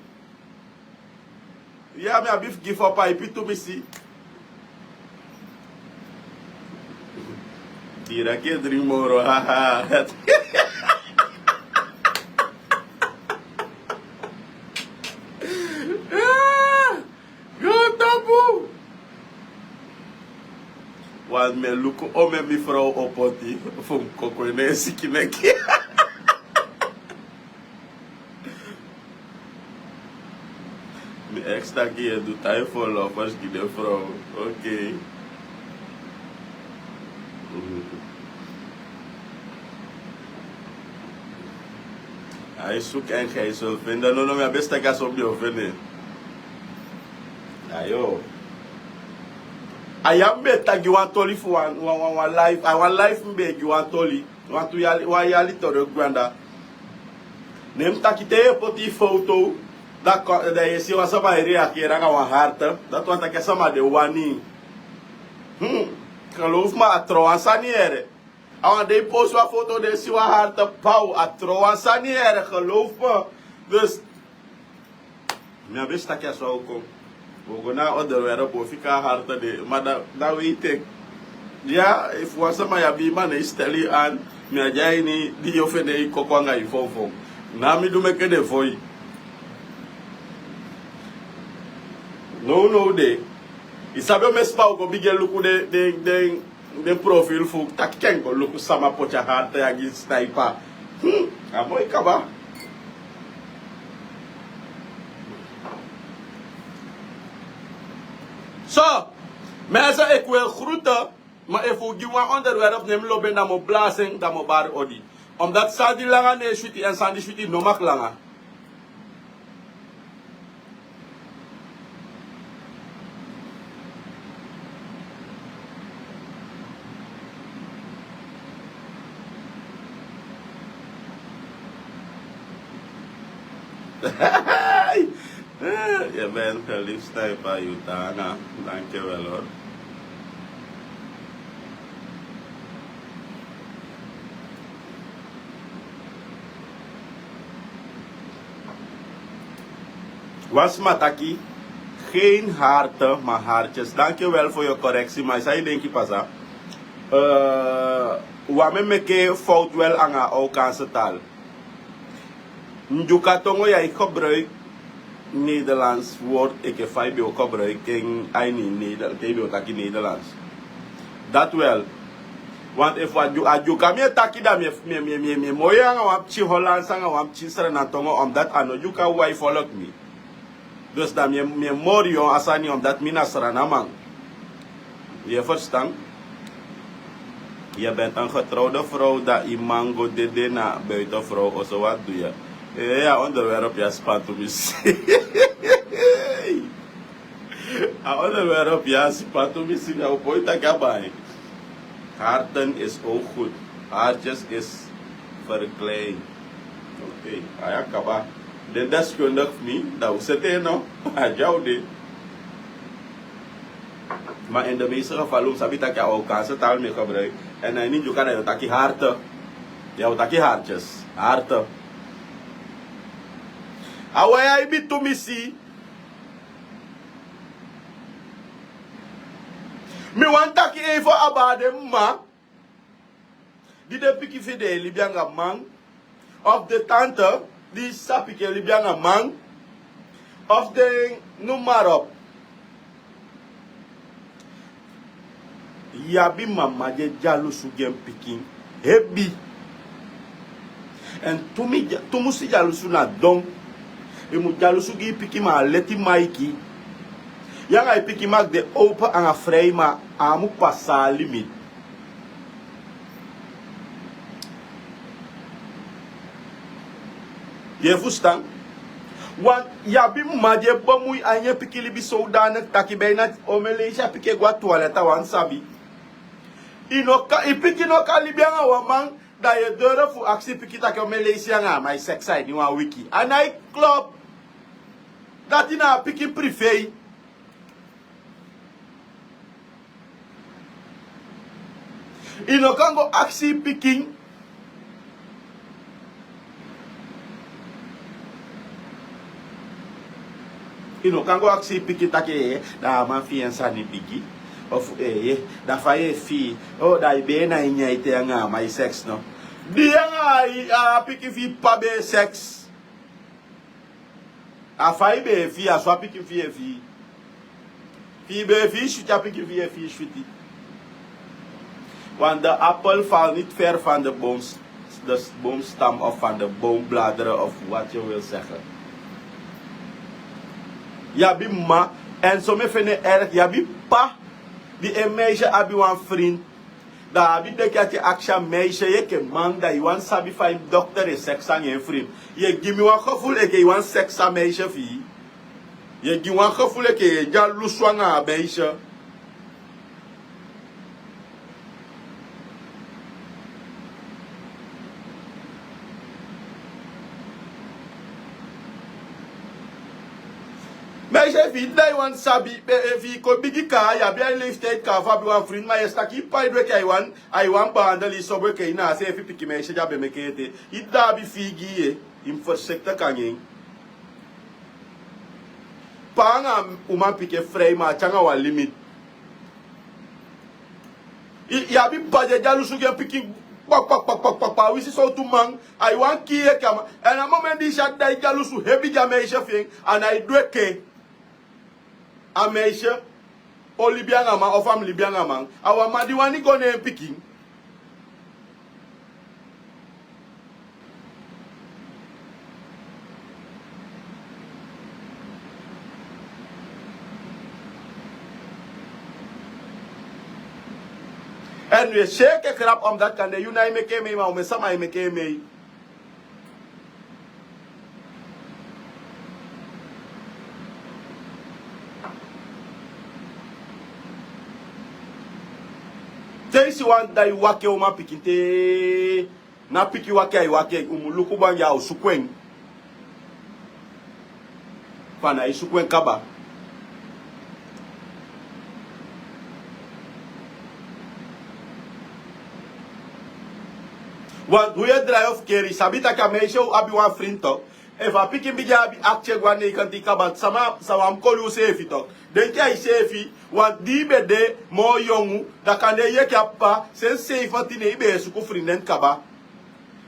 Ya mi abi fu gi fu a paipi tumisi. Dira ke dri moro haha. Go tapu. Wan mi e luku ome mi frow o poti fu mi koko en na en sikineki. Mi ex taki yu e du tai folo fosi gi den frow. Okei. Ai suku en gijzel fende no no mi a besti taki a so mi o fende. Ayo. Aya mi be taki wan toli fu wan wan wan life a wan life mi be gi wan toli. Wan tu yali wan yali tori o gwanda. Ne mi taki te yu e poti yu foto. Da yu e si wan sama e reageri anga wan harte. Dati wan taki a sama de wani. Hmm. Geloof me a tron wan sani here. A wan dei post wan foto den si wan harte paw a tron wan sani here geloof me. Dus mi abi si taki a so a o kon. Wi o go na a onderwerp wi o fika a harte de ma da wi e teki. Ya efu wan sama yu abi man e stel yu an. Mi a de a ini di yu o fende yu koko anga yu fonfon. Na mi du meke den foi. Nownow de. Yu sabi o mesi pa o go bigin e luku den den den den profil fu taki ken go luku sama poti a harte ya gi sniper. Hmm. A moi kaba. So, mensen ik wil groeten. Ma efu un gi wan onderwerp ne mi lobi en dan mi o blasi en dan mi o bari odi. Omdati sani di langa no e switi èn sani di switi no maki langa. Yu ben geliefd sniper yu tanga. Danki wel hor. Wan sma taki, geen harte ma hartjes. Danki wel fu yu koreksi ma san yu denki pasa? Wan mi e meke fowtu wel anga a okanse taal. Ndyuka tongo ya e gebruik nederlands word enke fa yu ben o gebruik en a ini te yu ben o taki nederlands. Dati wel. Want efu a dyuka mi e taki da mi e moi anga wan pikin hollands anga wan pikin sranatongo omdati a no dyuka wai folok mi. Dus dan mi e mori yu a sani omdati mi na sranaman. Yu e ferstan? Yu e ben tan getrouwde frow dan yu man go dede na buiten frow oso wati du yu? A onderwerp ya spantu mi si. A onderwerp ya spantu mi si na o poi taki a bai. Harten is ook goed. Hartjes is verklein. Okei, a ya kaba. Den deskundik fu mi dan un sete no a dya un de. Ma en de meeste gevallen un sabi taki a okanse taal mi e gebruik. En na ini dyuka dan yu o taki harte. Yu o taki hartjes. Harte. A wai a ibi tumisi. Mi wani taki even aba den mma di den pikin fu den e libi anga man. Of den tante di sabi ke libi anga man. Of den numarop. Yu abi mama di e dyalusu gi en pikin hebi. Èn tumusi dyalusu na don. Yu mu dyalusu gi yu pikin ma a leti maiki. Yu anga yu pikin maki de open anga frei ma a mu pasa a limit. Yu e fustan? Wan yu abi mma di e bemui a ini en pikin libi sowdanik taki ben ini a omen leisi a pikin e go a tuwalet a wani sabi. Yu no kan yu pikin no kan libi anga wan man. Dan yu e doro fu aksi yu pikin taki omen leisi yu anga a man e seks a ini wan wiki a nai klop. Dati na a pikin prifei. Yu no kan go aksi yu pikin. I no kan go aksi i pikin taki, eh, da a man fi en sani bigi. Of, eh, eh, da fa yu e fii, oh, da i be na i nyan ete anga a man e seks no. Di anga a pikin fi i p'pa be e seks. A fa i be e fii, a so a pikin fi i e fii. Fi i be e fii switi, a pikin fi i e fii switi. Want de appel valt niet ver van de boom, de boomstam of van de boombladeren of wat je wil zeggen. Yu abi mma, en so mi e feni en erg, yu abi p'pa, di en meisje abi wan vriend, da a abi denki ati aksi a meisje, yu enke man, da yu wani sabi fa en dochter e seks anga en vriend. Yu e gi mi wan gevoel enke yu wani seks a meisje fi i. Yu e gi wan gevoel enke yu e dyalusu anga a meisje. Meisje, efu i dda i wani sabi, be, efu i kon bigi kaa, yu abi a leeftijd kaa fu abi wan vriend, ma yu e si taki i p'pa e du enke ai wani, ai wani behandel i sobo enke i na a seefi pikin meisje di a be meke ete. I dda abi fii gi yu, i mus voorzichtig anga en. P'pa anga uman pikin e frei, ma a tyari anga wan limit. I, yu abi p'pa di e dyalusu gi en pikin, kpakpakpakpakpa, wi si sowtu man, ai wani kii yu enke a man. En a moment di i si a dda e dyalusu hebi gi a meisje fi en, a nái du enke a meisje o libi anga man, of a mu libi anga man. A wan man di wani go ne en pikin. En wi e si enke grap, omdat kande yu nái meke en mei, ma omen sama e meke en mei. Te i si wan dda e waki en uman pikin te, na pikin waki ai waki en, un mu luku bun anga en, a o suku en. Fa a nái suku en kaba. Want wi e drai of keri, i sabi taki a meisje abi wan vriend toch. Efu a pikin bigin abi aksi e go a negentin kaba, sama, sama mu koli useefi toch. Denki a iseefi, want di i be de moo yongu, da kande yu enke a p'pa, sensi seifentin ne i be e suku vriendin kaba.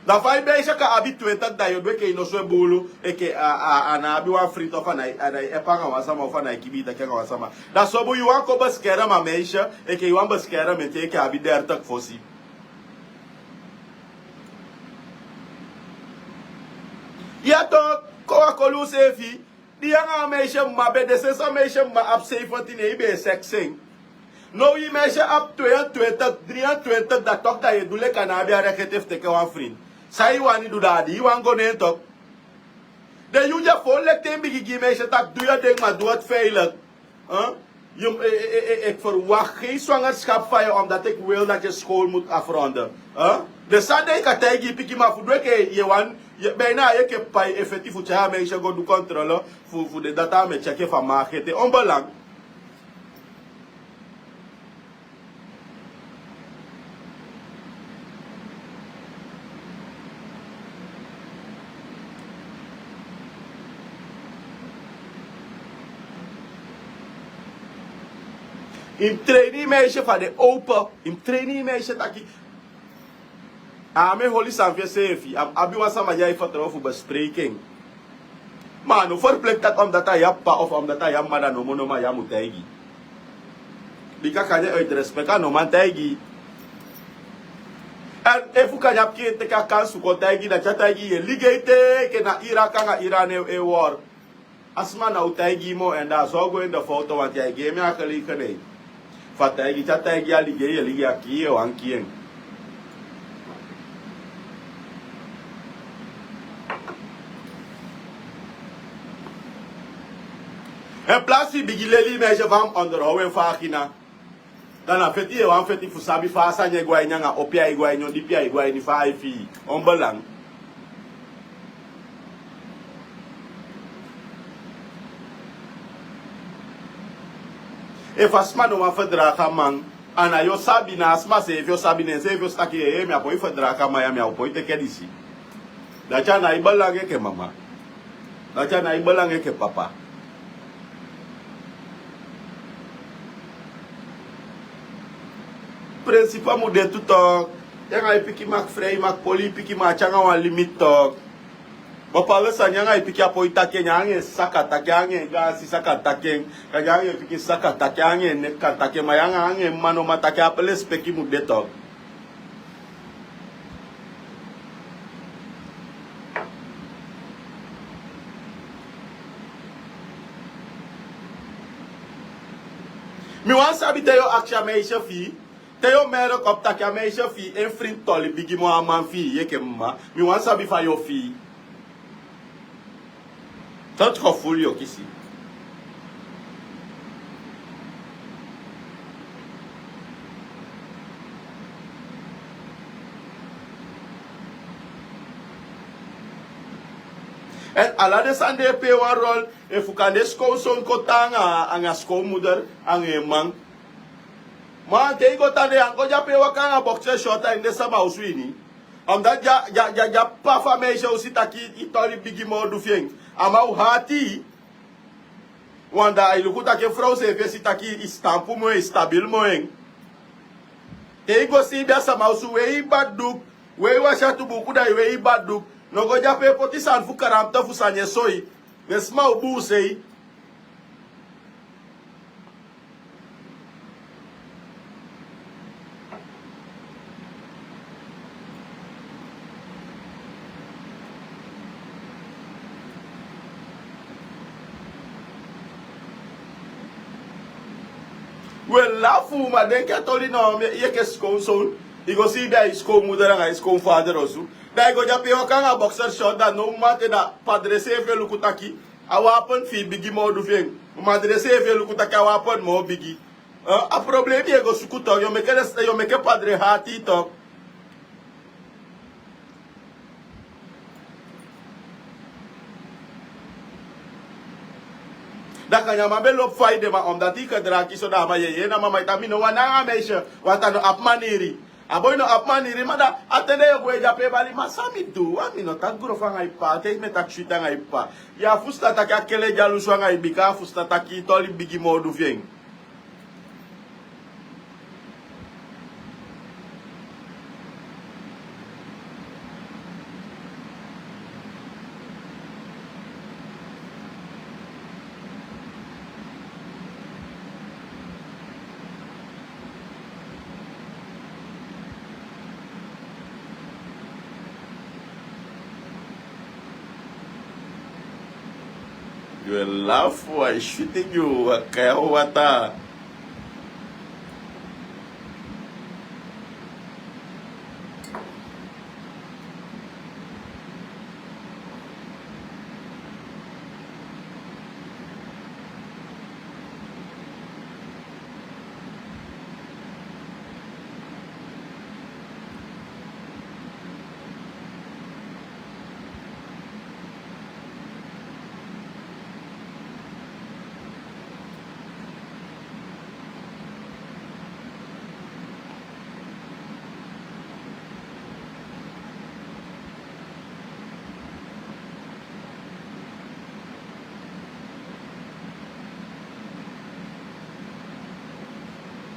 Da fa i be e si a kan abi twintig, da yu o du enke i noso e buulu, enke a, a, a ná abi wan vriend of a nái, a nái e p'pa anga wan sama of a nái kibii taki anga wan sama. Da so bun yu wani kon beskerem a meisje, enke yu wani beskerem en te enke a abi dertig fosi. Ya toch, kon wi á koli useefi. Di yu anga a meisje mma be de, sensi a meisje mma abi seifentin ne i be e seks en. Now i meisje abi tweeëntwintig, drieëntwintig, da toch da yu e du leki a ná abi a rekete fu teke wan vriend. San i wani du, da a di i wani go ne en toch. Den yuu dya fu leki te i bigin gi i meisje taki du yu den, ma du het veilig. Huh? Yu, eh, eh, eh, eh, ik verwacht geen zwangerschap van je, omdat ik wil dat je school moet afronden. Huh? Den sani de i kan taigi i pikin, ma fu du enke yu e wani, yu, bijna yu enke p'pa e feti fu tyai a meisje go du controle fu, fu den data, a mu e tyeki efu a man a gete. Onbelang. I mu train i meisje fu a de open. I mu train i meisje taki a mu e holi sani fu enseefi, a mu abi wan sama di ai fertrouw fu bespreken. Ma a no verplicht taki omdat a yu a p'pa of omdat a yu a mma, da nomo nomo a yu a mu taigi. Bika kande uit respect a no man taigi. En efu kande a pikin e teki a kansi fu kon taigi, da te a taigi yu e ligi en te enke na ira kanga ira ne e wori. A sma ná o taigi yu moo, en da a so a go in de foto, want yu e gi en mi a gelegenheid fu a taigi. Te a taigi yu a ligi en, yu e ligi, a kii yu e wani kii en. En plaats fu yu bigin leli yu meisje fa a mu onderhoud en fa a gina. Dan na feti yu e wani feti fu sabi fa a sani e go a ini anga opi ai go a ini, o dipi ai go a ini, fa ai fii. Onbelang. Efu a sma no wani ferdraag a man, a na yu o sabi, na a sma seefi o sabi, ne enseefi o si taki, eh, mi á poi ferdraag a man ya, mi á o poi teke disi. Dati a nái belang enke mama. Dati a nái belang enke papa. Prinsipe mu de tu tok. Yu anga yu pikin maki frei, maki poli yu pikin, ma a tyanga wan limiti tok. Bepaalde sani yu anga yu pikin a poi taki en, yu anga en saka taki, anga en gaasi saka taki en. Kan yu anga yu pikin saka taki, anga en neki kan taki en, ma yu anga anga en mma no man taki, a lespeki mu de tok. Mi wani sabi te yu o aksi a meisje fi yu, te yu o merki op taki a meisje fi yu en frinti toli bigi moo a man fi yu enke mma. Mi wani sabi fa yu o fii. Toti gevoel yu o kisi. Èn ala den sani de e pee wan rol. Efu kande sikowson kon tan anga sikowmuder anga en man. Ma te yu go tan de yu ango de ape e waka anga bokse short a ini den sama osu ini. Omdat di a papa fu a meisje o si taki yu toli bigi moo du fi en. A man o hati yu. Wan da ai luku taki en frow seefi e si taki yu stampu moo en, yu stabil moo en. Te yu go siibi a sama osu wei yu badduku, wei wasi a tubuuku da yu wei yu badduku. No go de ape e poti sani fu karamto fu sani e soi. Den sma o buuse yu. We lafu ma denki a toli no mi e yeke sikowson. I go si i be a i sikowmuder anga i sikowfader osu. Da i go de ape i waka anga bokser short da no mate da padre seefi e luku taki a wapen fi i bigi moo du fi en. Madre seefi e luku taki a wapen moo bigi. A problemi e go suku to yu o meke padre hati to. Da kanya man be lobi fa i de ma omdati i ke draki so da a man yeye na mama i ta mi no wani nanga a meisye. Wanta no abi maniri. A boi no abi maniri ma da a ten de yu o gwe de ape e bali ma san mi du wan mi no taki grofu anga i p'pa a ten mi e taki switi anga i p'pa. Yu a fusutan taki a kele dyalusu anga i bika a fusutan taki i toli bigi moo du fi en. Yu e lafu a e switi gi yu a kai a wata.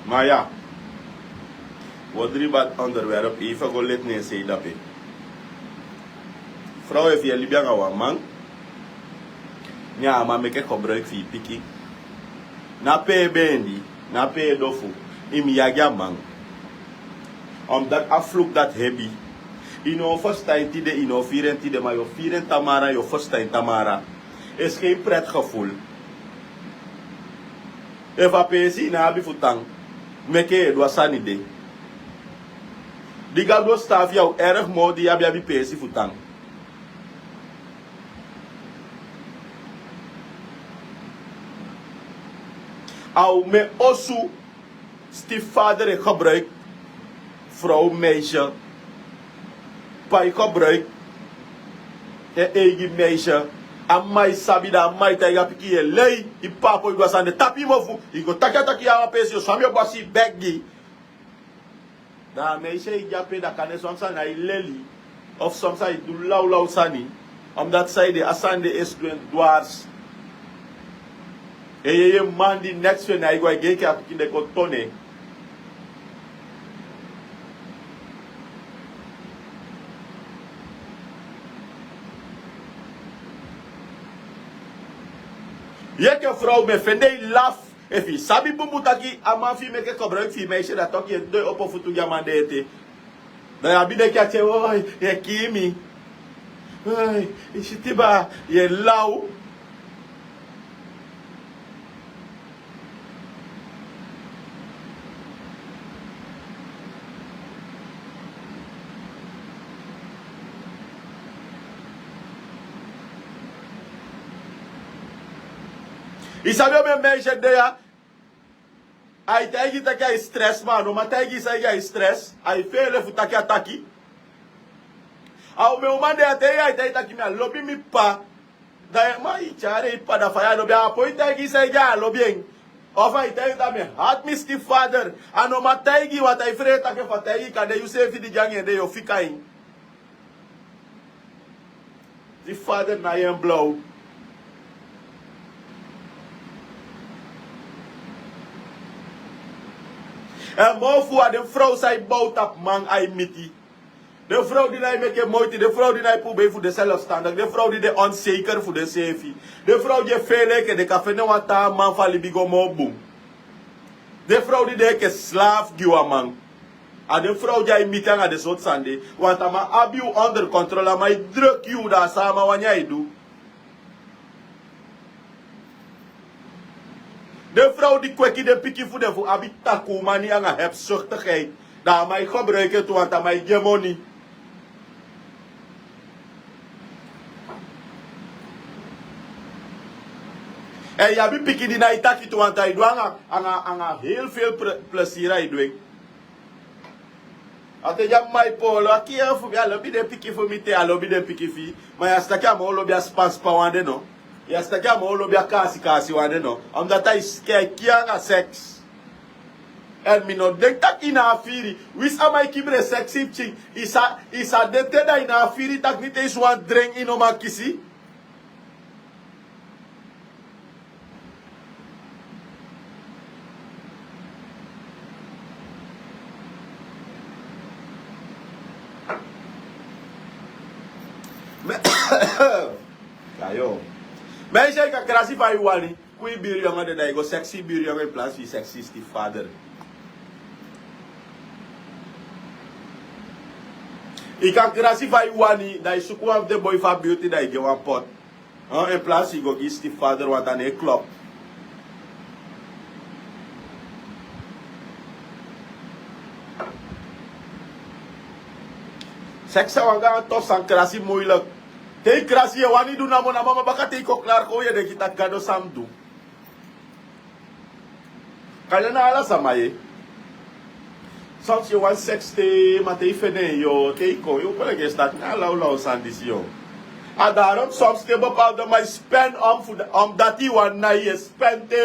Ma ya, wi o dri bati onderwerp efu a go leti na en sei dape. Frow efu yu e libi anga wan man, ne a man meke kobroiki fu yu pikin. Na pe e bendi, na pe e dofu, i mu yagi a man. Omdati a fluku dati hebi. I no o ferstan en tide i no o firi en tide ma yu o firi en tamara yu o ferstan en tamara. Eskei preti geful. Efu a peesi i no abi fu tan, meke yu e du a sani de. Di gadu o sitaafu yu a o ergi moo di yu abi abi peesi fu tan. A umen osu. Stiefvader e gebruiki frow meisye. P'pa e gebruiki en eigi meisye. A mma e sabi da a mma e taigi a pikin yu e lei. I p'pa a poi du a sani de tapu i mofu. I go taki a taki yu a wan peesi yu o swami o basi i begi. Da a meisye e gi ape da kande son sani na e leli. Of son sani e du lawlaw sani. Omdati san ede a sani de esi du en dwarsi. E yeye man di neks fu en na e go a e gei enke a pikin de kon tone. Yu enke frow, mi e fende yu laf. Efu yu sabi bunbun taki a man fu yu meke kobroiki fu yu meisje, da toki yu e didon e opo futu gi a man de ete. Da yu abi denki a tyai, oi, yu e kii mi. Oi, yu si tiba, yu e law. Yu sabi omen meisje de ya. Ai taigi yu taki ai stress, ma a no man taigi yu san yu gi ai stress. Ai feele fu taki a taki. A omen uman de ya, te yu ai taigi taki mi á lobi mi p'pa. Da yu man, yu tyari yu p'pa, da fa yu á lobi en? A poi taigi yu san yu gi a á lobi en. Of ai taigi yu taki mi hati mi stiefvader. A no man taigi yu, want ai frei taki efu a taigi yu, kande yuseefi di de anga en de yu o fika en. Stiefvader na yu en blaw. Èn moo fu a den frow san e bow tapu man ai miti. Den frow di nái meke moiti, den frow di nái pubei fu de zelfstandig, den frow di de onzeker fu denseefi, den frow di e feele enke den kan fende wan taa man fu a libi go moo bun. Den frow di de enke slaaf gi wan man. A den frow di ai miti anga den sortu sani de. Want a man abi yu onder controle, a man e druk yu, da san a man wani ai du. Den frow di kweki den pikin fu den fu abi takuu moni anga hebzuchtigheid, da a man e gebruik en tu, want a man e gi en moni. Èn yu abi pikin di nái taki tu, want ai du anga, anga, anga heel veel ple-, plezier ai du en. A te yu abi mama e poolo, a kii en fu mi, a lobi den pikin fu mi te, a lobi den pikin fi yu. Ma yu á si taki a moo lobi a spanspan wan de no? Yu á si taki a moo lobi a kaasikaasi wan de no? Omdat ai s-, ai kii en anga seks. Èn mi no denki taki yu na a firi. Winsi a man e kibri en seksi pikin, yu sa, yu sa de te da yu na a firi taki niti eens wan dren yu no man kisi. Mi, ayo. Mi e si yu kan krasi fa yu wani. Ku yu biri yongo de, da yu go seksi biri yongo in plaats fu yu seksi stiefvader. Yu kan krasi fa yu wani, da yu suku wan fu den boi fu a beauty, da yu gi en wan pot. Huh, in plaats yu go gi stiefvader, want a no e klop. Seks na wan gaan tof sani, krasi moeilijk. Te yu krasi yu e wani du namo namo, ma baka te yu kon klaar kon yu e denki taki Gado san mi du. Kande na ala sama ye. Soms yu wani seks te, ma te yu fende en, yu o, te yu kon, yu o kon leki yu e staki na a lawlaw sani disi yu o. A daarom soms te bepaalde man e spen om fu, om dati yu wani na yu e spen te.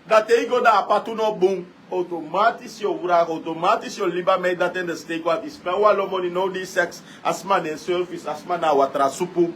Da te yu go da a patu no bun. Automatisch yu o wraka, automatisch yu o libi a man dati en de steek, want yu spen wan lo moni now di yu seks, a sma na en service, a sma na a watra supu.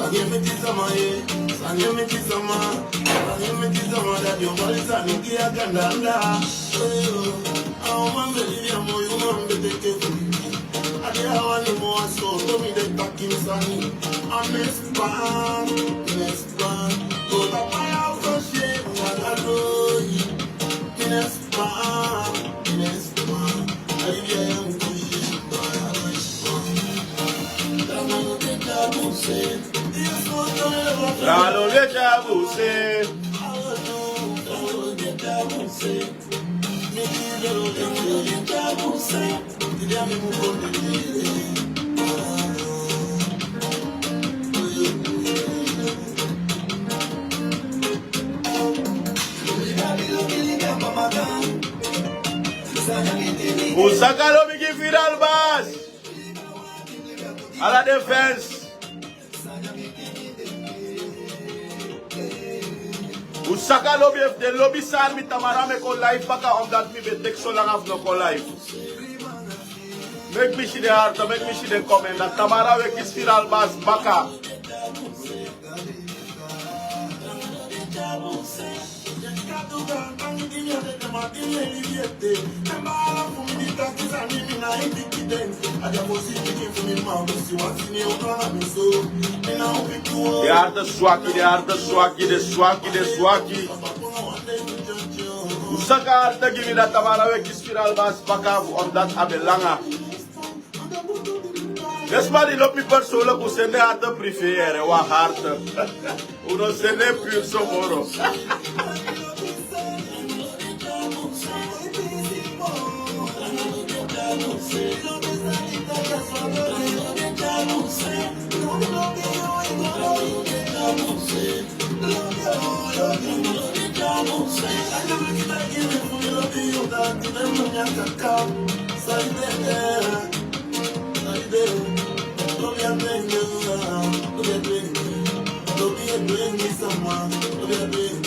Sanye mi ti sama ye, sanye mi ti sama, sanye mi ti sama dati o mali sani ki a ganda anda. Eh, a o man beli di a mo yu man bete ke fu mi. A di a wani mo a so, to mi de taki mi sani. A mi span, mi span. Go ta pa ya o so shame, na la do yi. Mi span, mi span. A di a ya mi ti. Ralo le tabuse. Un saka lobi gi Fidel Bas. Ala den fans. Un saka lobi, efu den lobi san mi, Tamara mi e kon live baka, omdat mi ben teki so langa fu no kon live. Meki mi si den hart, meki mi si den comment. Dan Tamara weki Fidel Bas baka. Den hart swaki, den hart swaki, den swaki, den swaki. Un saka hart gi mi, dan Tamara weki Fidel Bas baka, omdat a ben langa. Den sma di lobi mi persoonlijk, un sende hart privé, yere, wan hart. Un no sende pur so moro.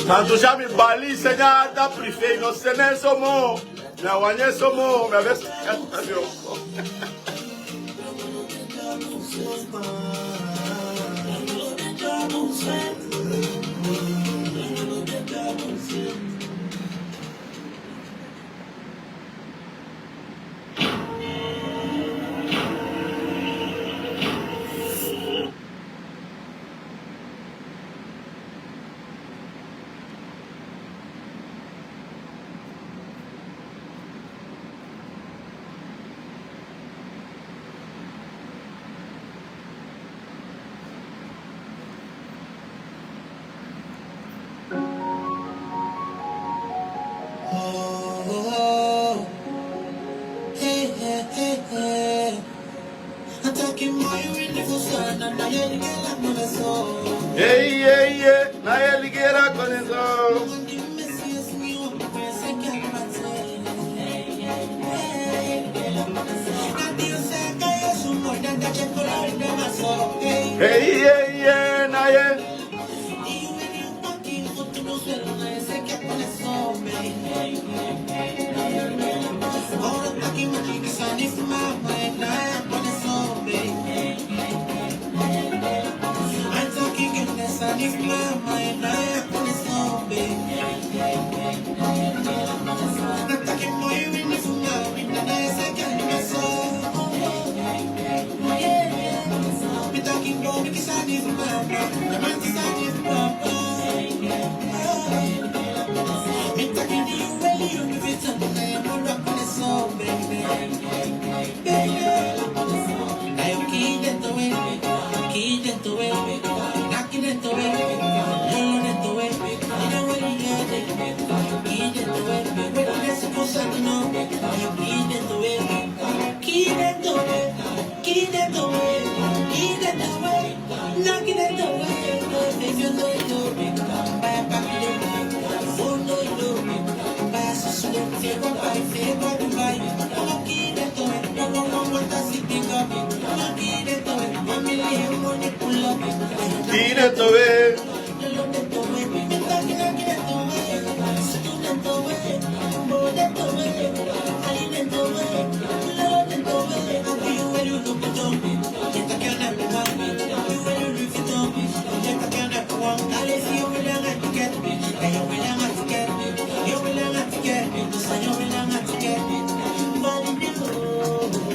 Tantu Jami Bali, sende hart privé, no sende so moro. Mi á wani so moro, mi á besti. Hey, hey, hey, na ye ligera koneso. Hey, hey, hey, na ye. Tine towe.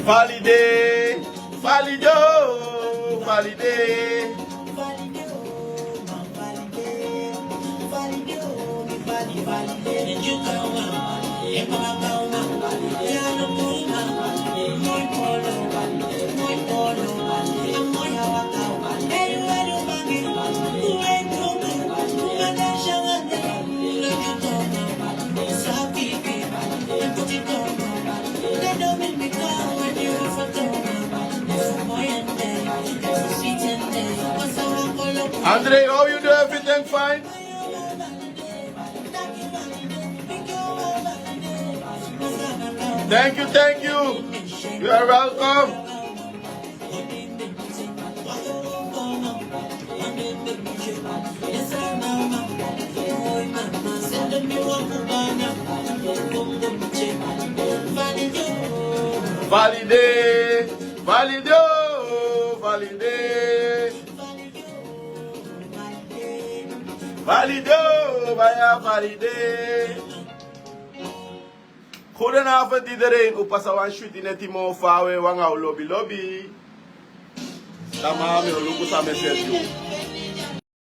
Valide, valide o, valide. Andre, how you do? Everything fine? Thank you, thank you. You are welcome. Valide, valide o, valide. Valide o, baya valide. Goedenavond iedereen. Un pasa wan switi neti moo fa un e wani, un lobi lobi. Tamaa mi o luku san mi e seti un.